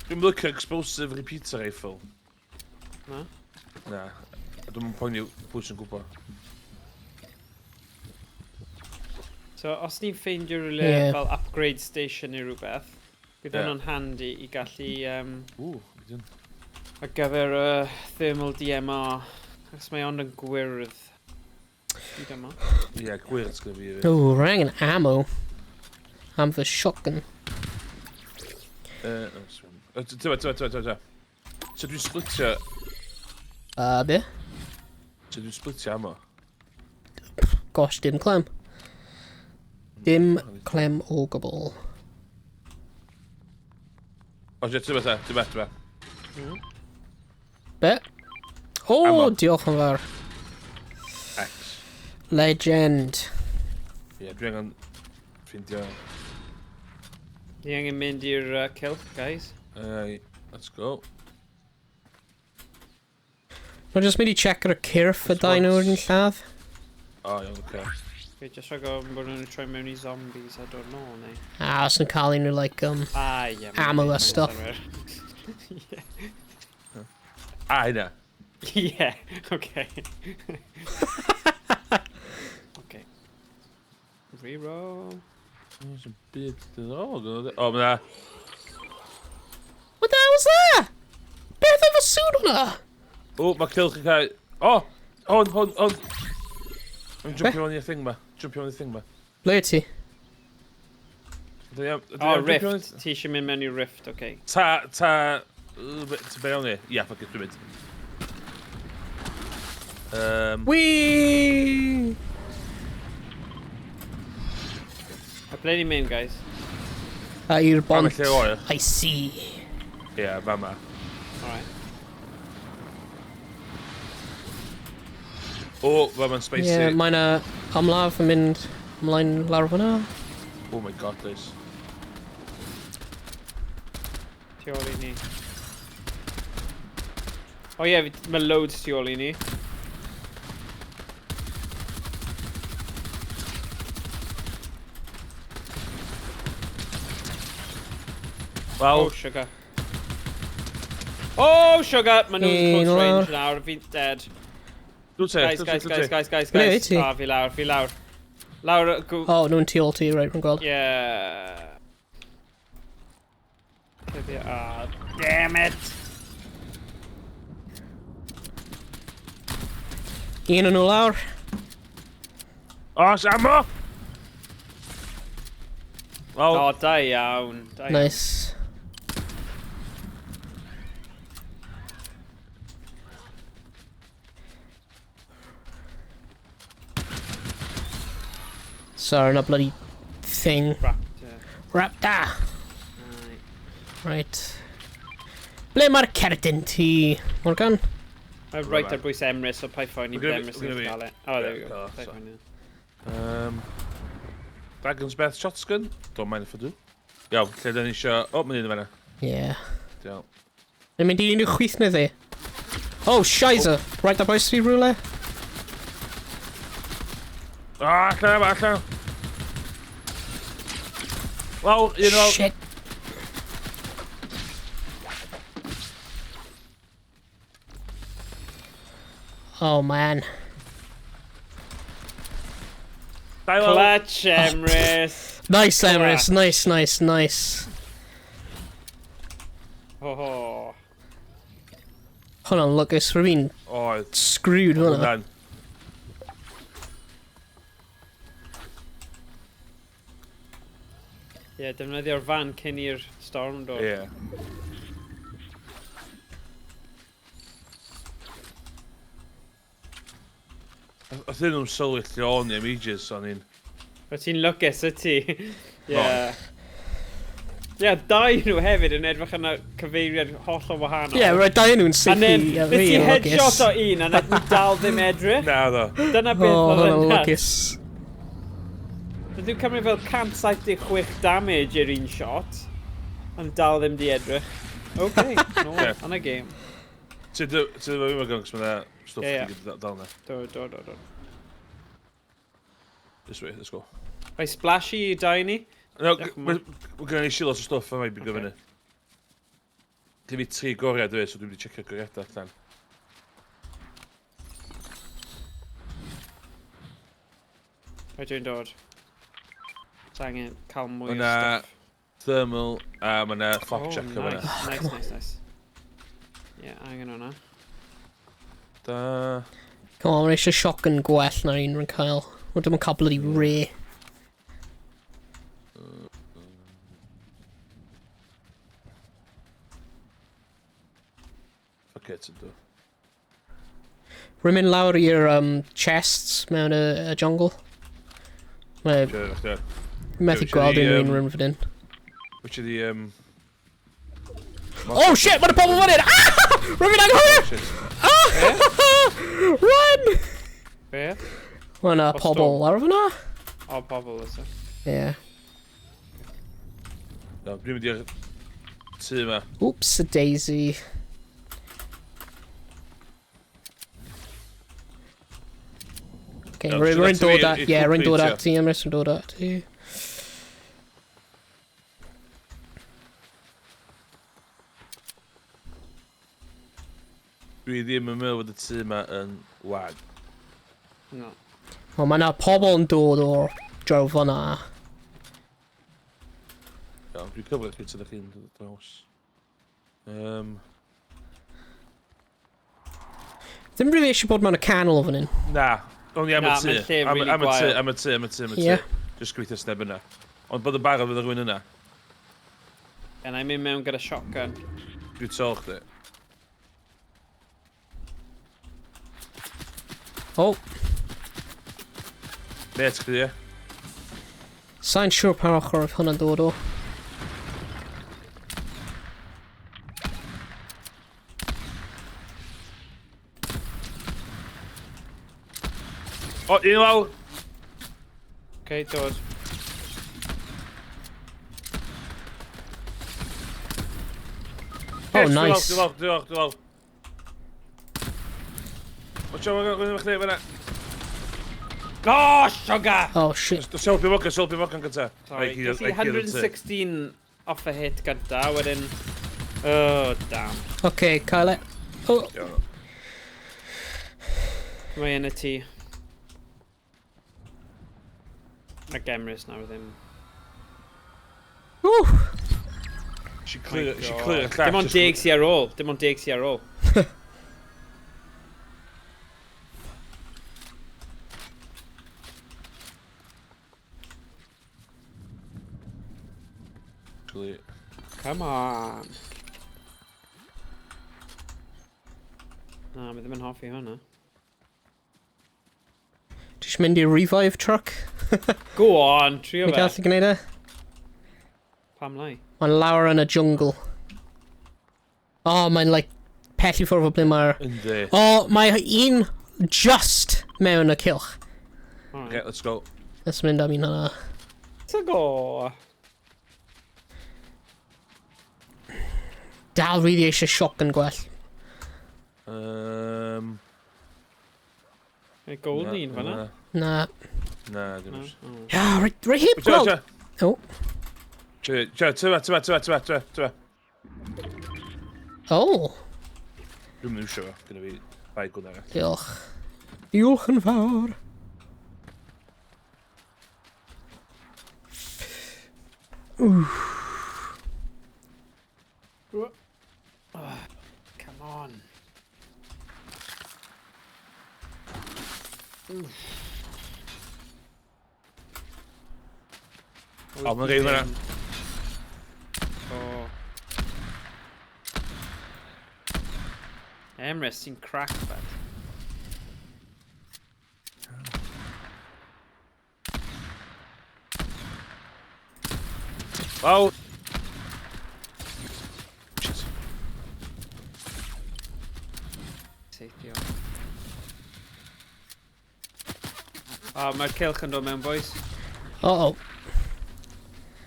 Dwi'n licio explosive repeater rifle. Na? Na. A dwi'n poeni pwy sy'n gwybod. So, os ni'n ffeindio rhywle Ie. fel upgrade station neu rhywbeth, bydd Ie. hwnna'n handy i gallu Ww, beth ar gyfer y thermal DMR, achos mae ond yn gwyrdd. Hyd yma. Ie, gwyrdd sgynna fi hefyd. Ooh, rwy'n angen ammo. Am fy shotgun. Tyma, tyma, tyma, tyma. So dwi'n splitio... Be? So dwi'n splitio ammo. Gosh, dim clem. Dim clem o gwbl. O, ti'n beth, ti'n beth, ti'n beth. Be? O, Ammo. diolch yn fawr. X. Legend. Ie, yeah, dwi angen ffindio... Ni angen mynd i'r cylch, guys. Let's go. Mae'n just mynd i check ar y cyrff y dau nhw yn lladd. O, iawn, oce. Okay, just rhag ofn bod nhw'n troi mewn i zombies a dod nôl, neu? Ah, os nhw'n cael unrhyw, like, Ah, ie. ammo a stuff. Yeah. Ah, hynna. Yeah, okay. Okay. Reroll. Oes yn byd diddorol. O, ma' 'na... What the hell was that? Beth oedd y sŵn hwnna? O, mae cylch yn cael... O! Hwn, hwn, hwn! Mae'n jumpio mewn i'r thing ma. Jumpio mewn i'r thing ma. Ble ti? O, rift. Ti eisiau mynd mewn i rift, oce. Ta, ta... Ti be iawn i? Ia, fuck it, dwi'n mynd. Whee! A ble ni'n mynd, guys? A i'r bont. lle oer. I see. Ie, fama. Alright. O, fama'n spicy. Ie, yeah, mae yna ymladd yn mynd ymlaen lawr fyna. Oh my god, Liz. Tu ôl i ni. O ie, mae loads tu ôl i ni. Wel... Oh, sugar. Oh, sugar! Mae nhw'n Un close range lawr. nawr, fi'n dead. Dwi'n te, Guys, guys, guys, guys, guys, Ble guys. wyt ti? Ah, fi lawr, fi lawr. Lawr, go... O, nhw'n tu ôl ti, right, rwy'n gweld. Yeah. Cuddio- Ah, damn it! Un o'n nhw lawr. Os, ammo! Wel, O, da iawn. Da iawn. Nice. Sorry, not bloody thing. Raptor. Raptor! Right. Right. Ble mae'r cerdyn ti, Morgan? Mae right ar bwys Emrys, so paid phoeni We're bod gonna be- Emrys we're yn gonna be- gael e. Oh, there we Yeah, go. gael o, Paid so. phoeni. Dragon's Breath Shotgun. Don't mind if I do. Iawn, lle da ni isio... O, mae'n un yn fan'na. Yeah. Iawn. Ni'n mynd i unrhyw chwith neu dde. Oh, shizer! Right ar bwys fi rhywle? Ah, allan yma, allan! Lawr, un lawr. Shit. Oh, man. Dau lawr. Clutch, Emrys! Nice, Emrys. Nice, nice, nice. Oh. Hwnna'n lwcus, rwy'n Oedd. screwed hwnna. Hwnna'n. Ie, yeah, defnyddio'r fan cyn i'r storm dod. Ie. Oedd nhw'n sylwi lle o'n i am ages, o'n i'n... Wyt ti'n lwcus, y ti? Ie. Ie, dau nhw hefyd yn edrych yn y cyfeiriad hollol wahanol. Ie, right, dau nhw'n And then, saethu a nes fi ti yn headshot lwcus. o un, a nath nhw dal ddim edrych. Na, ddo. Dyna beth Oh, oedd hwnna'n yn nuts. lwcus. Nath nhw cymryd fel 176 damage i'r un shot, ond dal ddim di edrych. Okay, no, Ie. on a game. Ti dy efo fi mewn cos mae stwff Ie, ie. i gyd dal na. Do, do, do, do. This way, let's go. Rai splashy i dau ni? No, Diolch yn mae gen i lot o stwff yma i bigo Ocê. fyny. Gen fi tri goriad dwi, so dwi'n mynd i checio goriadau allan. Rai dwi'n dod. Sa angen cael mwy o Yna stuff. thermal, a mae yna Oh, flapjack oh, nice, yma. nice, nice, nice. Ie, yeah, angen hwnna. Da. Come on, mae eisiau shotgun gwell na'r un rwy'n cael. Wel, dim yn cael bloody ray. Fuck it, ydw. Rwy'n mynd lawr i'r chests mewn y jungle. Mae Sure, sure. Methu gweld unrhyw un rhywun fan hyn. Which are the, Oh shit, mae'n y pobl fan hyn! Ah! Rwy'n fi'n anghofio! Ah! Run! Beth? Mae yna pobl lawr fyna. O, pobl, oes e? Ie. No, dwi'n mynd i'r tŷ yma. Oops, a daisy. Okay, rwy'n dod at... Ie, rwy'n dod at ti, Emrys, rwy'n dod at ti. Dwi ddim yn meddwl bod y tŷ yma yn wag. No. Wel, mae yna pobl yn dod o'r draw fyna. Iawn, dwi'n cyfle chi tyd chi'n draws. Ddim rili eisiau bod mewn y canol o fan hyn. Na, o'n i am y Na, tŷ. mae'n lle Am, really am y tŷ, gwael. am y tŷ, am y tŷ, am y tŷ. Ie. Just gweithio sneb yna. Ond bod yn barod fydd rhywun yna. And I'm in mewn gyda shotgun. Dwi'n tol chdi. Oh, Met chdi, ie? sa'n siŵr pa ochr oedd hwnna'n dod o. O, un lawr! Okay, dod. Oh, Yes, nice. Dwi'n lawr, dwi'n lawr, dwi'n lawr. Watch out, mae'n chdi, fyna. Oh, sugar! Oh, shit. Dos helpu Morgan, helpu Morgan gynta. Sorry, ges i 116 off a hit gynta, wedyn... Oh, damn. Okay, cael e. Oh, Mae yn y tŷ. Mae Emrys nawr ddim. woo. She clear, she clear y llall. Dim ond 10 sy ar ôl. Dim ond 10 sy ar ôl. Clear. Come on. Na, mae ddim yn hoffi hwnna. Ti eisiau mynd i'r revive truck? Go on, trio Mi fe. gallu gwneud e? Pam lai? Mae'n lawr yn y jungle. Oh, mae'n like pell i ffwrdd o ble mae'r... Yndi. Oh, mae un just mewn y cylch. Alright. Okay, let's go. Let's mynd am un hwnna. Let's go. Dal really eisiau shotgun gwell. Mae golden un fan'na. Na. Na, dim No. ots. Oh. Yeah, right heb Tja, gweld. tja. Oh. Tja, tja, tyma, tyma, tyma, tyma, tyma, tyma. Oh, Dwi'n mynd iwsio fo, gyda fi ddau gwn arall. diolch. Diolch yn fawr. Come on. O, mae'n rhaid fan'na. O. Emrys, ti'n crack, bud. Lawr! Shit. Teithio. O, mae'r cylch yn dod mewn, boys. Uh-oh.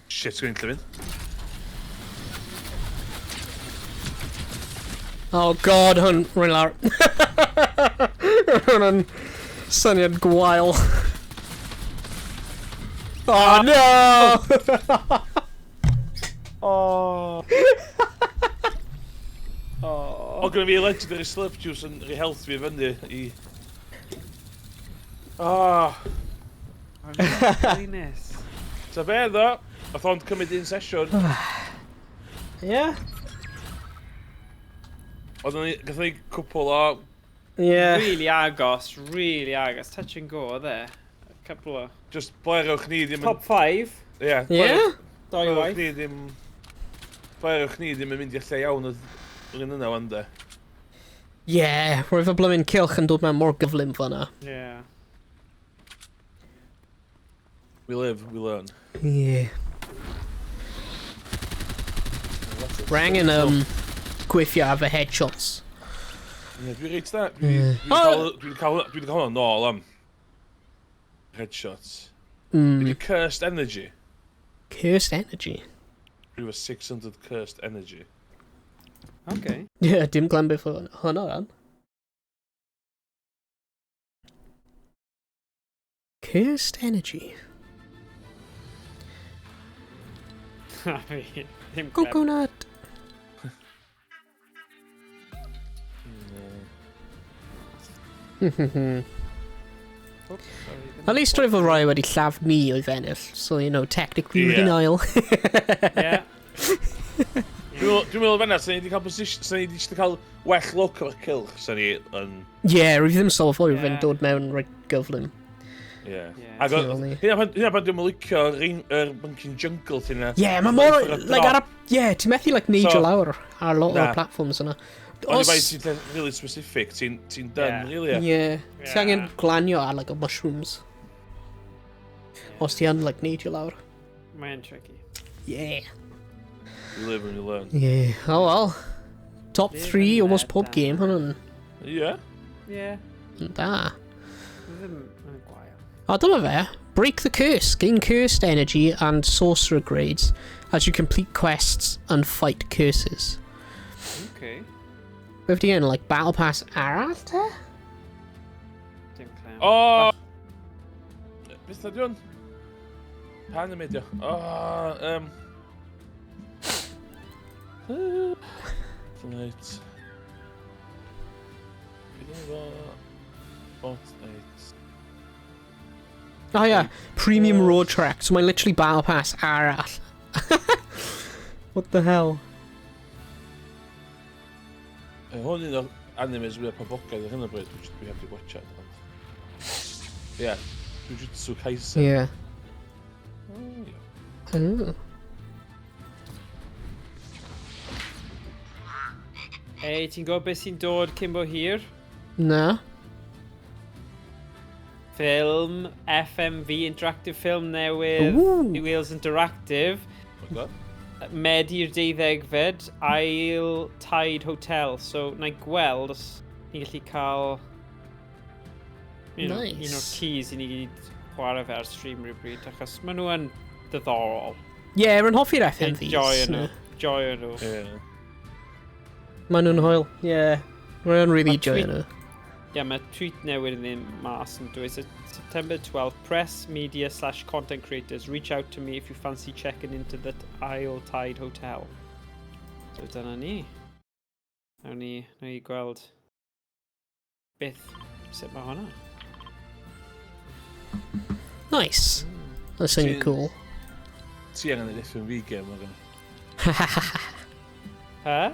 Shit, gwyn lle fynd. Oh god, hwn, rwy'n lawr. Hwn yn syniad gwael. Oh no! Oh. Oh. O, gyda fi legendary slurp juice yn rhoi health fi fyny i... Ah, Goodness. Ta be ddo? Nath ond cymryd un sesiwn. Yeah. Oedden ni, gathon ni cwpl o... Yeah. Really agos, really agos. Touch and go, oedd e. A couple o... Just blerwch ni ddim yn... Top 5. Ie. Yeah? Doi Blerwch waith. ni ddim... Blerwch ni ddim yn mynd i'r lle iawn oedd yr un yna wan de. Yeah, roedd y blymyn cylch yn dod mewn mor gyflym fan'na. Yeah. We live, we learn. Yeah. Rhaid angen gweithio ar fy headshots. Ie, dwi'n reit da. Dwi wedi cael hwnna nôl am headshots. Dwi wedi cursed energy. Cursed energy? Dwi efo 600 cursed energy. Okay. Yeah, dim glan beth hwnna ran. Cursed energy. Ddim Coconut! At least roedd y rai wedi lladd ni oedd ennill, so you know, technically yeah. Yn ail. Yeah. Dwi'n meddwl fanna, sa'n ni wedi cael position, sa'n ni wedi cael well look o'r cylch, sa'n ni yn... Yeah, rwyf ddim sylweddoli rwyf yn dod mewn reit gyflym. Yeah. Ac hynna pan dwi'n licio'r yr bunking jungle thing na. Yeah, mae mor... Like, ar y... Yeah, ti'n methu like neidio lawr ar lot o'r platforms yna. Ond i bai ti'n really specific, ti'n done, really. Yeah. Ti angen glanio ar like, y mushrooms. Os ti yn like, neidio lawr. Mae'n tricky. Yeah. You live and you learn. Yeah. Oh well. Top 3 almost pob game hwnna'n... Yeah. Yeah. Da. Ddim yn gwael. O, dyma fe. Break the curse. Gain cursed energy and sorcerer grades as you complete quests and fight curses. Okay. Beth di yn, like, Battle Pass arall te? Dim clem. O! Beth na di hwn? Pa anime di o? O, Fortnite. Beth efo... Fortnite. Oh yeah, Premium Road Track. So mae'n literally Battle Pass arall. What the hell? Hwn un o'r animes fwyaf poblogaidd ar hyn o bryd, which dwi heb di watchad. Ond... Yeah, Jujutsu Kaisen. Yeah. Oh, yeah. Oh. Ei, ti'n gwybod beth sy'n dod cyn bo hir? Na. Ffilm, FMV, Interactive Film newydd, Ooh. New Wales Interactive. Oh my God. Medi'r 12fed, Isle Tide Hotel. So, na i gweld os ni'n gallu cael you know, Nice. un o'r keys i ni gyd chwarae fe ar stream rhywbryd, achos maen nhw yn diddorol. Yeah, rwy'n hoffi'r FMVs. Joio nhw. Joio nhw. Yeah. Maen nhw'n hwyl. Yeah. Rwy'n really Ma' joio tweet- nhw. Ie, mae tweet newydd yn ddim mas yn dweud, September 12th, press, media / content creators, reach out to me if you fancy checking into the Isle Tide Hotel. So dyna ni. Nawn ni gweld beth, sut mae hwnna. Nice. That's sounding cool. Ti angen neud FMV game, Morgan. Ha?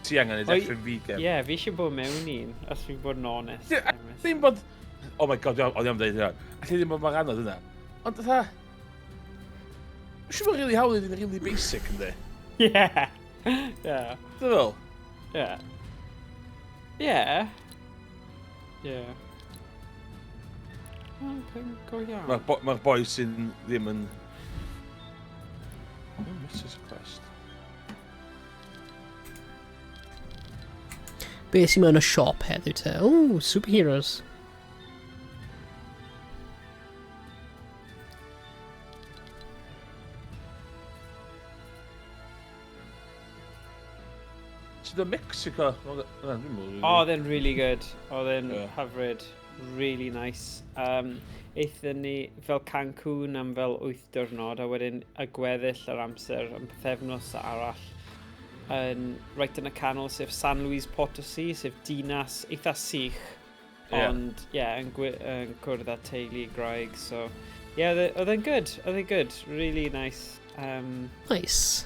Ti angen neud FMV game. Ie, fi eisiau bod mewn un, os fi'n bod yn honest. Ddim bod... Oh my god, o'n i am dweud hynna. Alli ddim bod mor anodd yna. Ond fatha... Siwr bod really hawdd i ddim really basic, yndi? Yeah. Yeah. Dwi'n fel? Yeah. Yeah. Yeah. Okay, go iawn. Mae'r boi sy'n ddim yn... Oh, Mrs Quest. Beth sy'n mewn y siop heddiw te? Oh, superheroes. Sydd o Mexico? Na, dwi'n meddwl. Oedd e'n really good. Oedd e'n hyfryd. Really nice. Aethon ni fel Cancun am fel 8 diwrnod, a wedyn y gweddill yr amser am pythefnos arall yn right yn y canol, sef San Luis Potosi, sef dinas eitha sych, ond ie, yeah, yn cwrdd â teulu Graig, so yeah, oedd e'n good, oedd e'n good, really nice. Nice.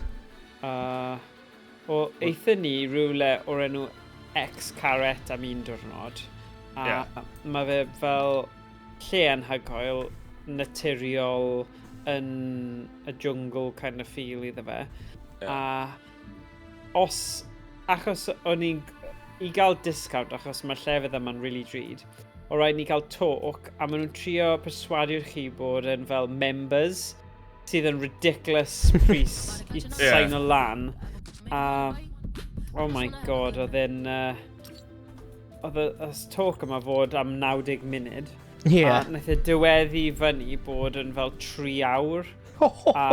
O, aethon ni rhywle o'r enw Xcaret am un diwrnod, a mae fe fel lle anhygoel, naturiol, yn y jungle kind of feel iddo fe. A os, achos o'n i'n, i gael discount, achos mae'r llefydd yma'n really drud, o rhaid ni cael talk, a maen nhw'n trio perswadio chi bod yn fel members, sydd yn ridiculous pris i sign o lan. A, oh my God, oedd e'n... Oedd y talk yma fod am 90 munud. A wnaeth e diweddu fyny bod yn fel 3 awr. A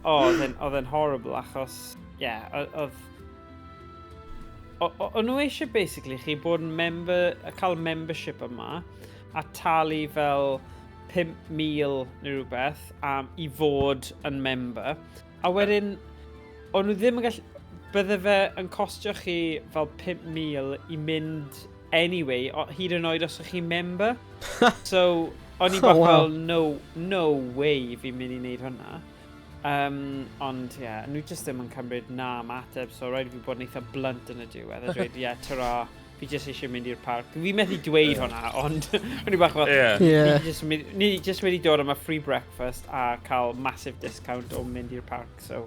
oh, oedd e'n horrible achos, ie, yeah, oedd... O'n nhw eisiau basically chi bod yn member, cael membership yma a talu fel 5,000 neu rhywbeth i fod yn member. A wedyn, o'n nhw ddim yn gallu... Bydde fe yn costio chi fel 5,000 i mynd anyway, hyd yn oed os ydych chi'n member. So, o'n i bach fel, no, no way fi'n mynd i wneud hwnna. Ond, ie, yeah, nhw jyst ddim yn cymryd na am ateb, so rhaid i fi bod yn eitha blunt yn y diwedd a dweud, ie, yeah, ta-ra, fi jyst eisiau mynd i'r parc. Fi methu dweud hwnna, ond o'n i bach fel, ni jyst wedi dod am a free breakfast a cael massive discount o mynd i'r parc, so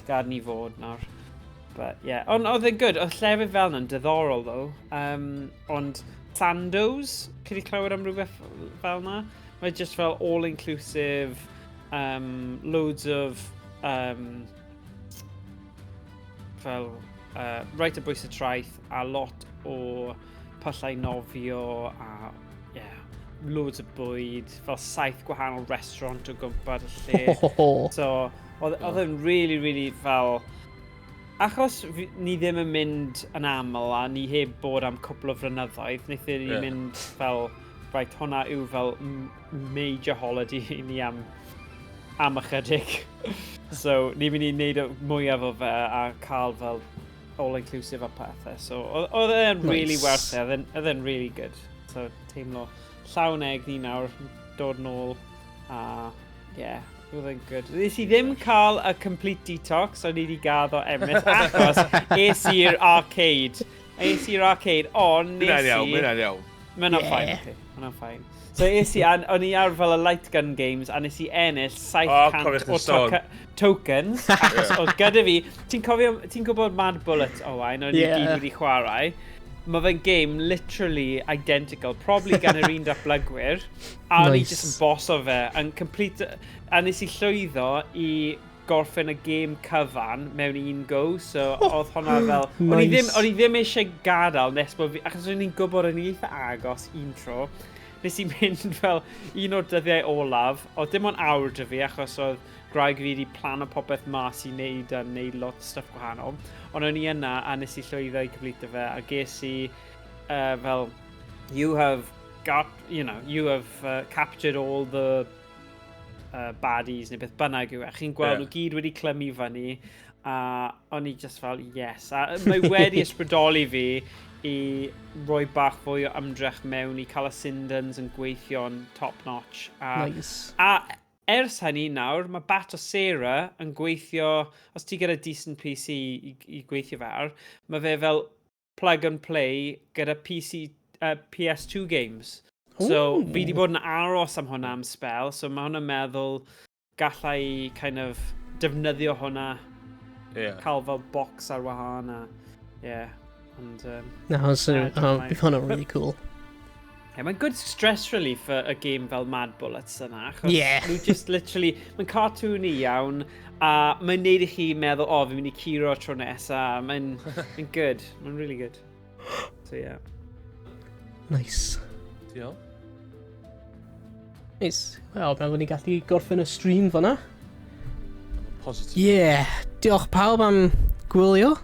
gad ni fod nawr. But, yeah, ond oedd e'n good, oedd llefydd fel yna'n diddorol, though. Ond Sandows, chi wedi clywed am rhywbeth fel yna? Mae just fel all-inclusive, loads of fel right o bwys y traeth a lot o pyllau nofio a yeah, loads o bwyd, fel 7 gwahanol restaurant o gwmpas y lle. So, oedd e'n really, really fel... Achos ni ddim yn mynd yn aml a ni heb bod am cwpl o flynyddoedd, wnaethon ni mynd fel, right, hwnna yw fel major holiday i ni am ychydig. So, ni'n mynd i wneud y mwyaf o fe a cael fel all-inclusive a pethau. So, oedd e'n really werth e, oedd e'n really good. So, teimlo llawn egni nawr, dod nôl, a yeah, oedd e'n good. Nes i ddim cael y complete detox, o'n i wedi gaddo Emrys, achos es i'r arcade. Es i'r arcade, ond nes i... Mae'n iawn, mae'n iawn. Mae'n fine, okay. Mae'n fine. So es i, o'n i ar fel y light gun games, a nes i ennill 700 o tokens, achos oedd gyda fi, ti'n cofio, ti'n gwybod Mad Bullet, Owain, o'n i gyd wedi chwarae, mae fe'n game literally identical, probably gan yr un datblygwyr, a o'n i just yn boss o fe, yn complete, a nes i llwyddo i gorffen y game cyfan mewn un go, so oedd hwnna fel... O'n i ddim, o'n i ddim eisiau gadael nes bod fi, achos o'n i'n gwybod o'n i eitha agos un tro, nes i mynd fel un o'r dyddiau olaf, oedd dim ond awr 'da fi, achos oedd gwraig fi wedi plano popeth mas i wneud a wneud lot o stuff gwahanol. Ond o'n i yna a nes i llwyddo i complete fe a ges i fel, you have got, you know, you have captured all the baddies neu beth bynnag yw e. Chi'n gweld nhw gyd wedi clymu fyny a o'n i just fel, yes. A mae wedi ysbrydoli fi i roi bach fwy o ymdrech mewn i cael y Sindons yn gweithio'n top notch. A, Nice. a ers hynny nawr, mae Batocera yn gweithio, os ti gyda decent PC i gweithio fe ar, mae fe fel plug and play gyda PC, PS2 games. So, fi wedi bod yn aros am hwnna am spell, so mae hwnna'n meddwl gallai kind of defnyddio hwnna, cael fel box ar wahân a, yeah, ond... Na, so, bydd hwnna'n really cool. Yeah, mae'n good stress relief y game fel Mad Bullets yna, achos nhw just literally, mae'n cartoony iawn, a mae'n neud i chi meddwl, o, oh, fi'n mynd i curo tro nesa, mae'n good, mae'n really good. So, yeah. Nice. Diolch. Nice. Wel, meddwl ni gallu gorffen y stream fyna. Positive. Yeah. Diolch pawb am gwylio.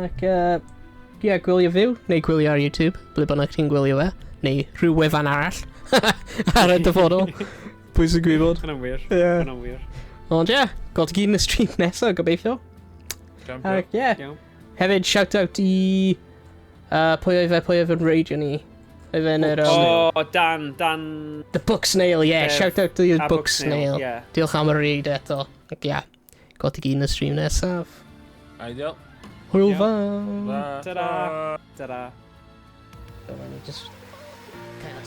Ac, yeah, gwylio fyw, neu gwylio ar YouTube, ble bynnag ti'n gwylio fe, neu rhyw wefan arall ar y dyfodol. Pwy sy'n gwybod? Hwna'n wir. Yeah. Hwna'n wir. Ond ie, yeah, gweld ti gyd yn y stream nesaf, gobeithio. Champion. Ac ie, Iawn. hefyd shout out i pwy oedd fe, pwy oedd yn raidio ni? Oedd fe'n yr... O, Dan, Dan... The Book Snail, yeah, Dev shout out to the a Book Snail. Yeah. Diolch am y raid eto. Ac ie, gweld ti gyd yn y stream nesaf. Ideal. Hwyl Iawn. fawr. Ta. Ta-ra. Ta-ra. So, let me just kind of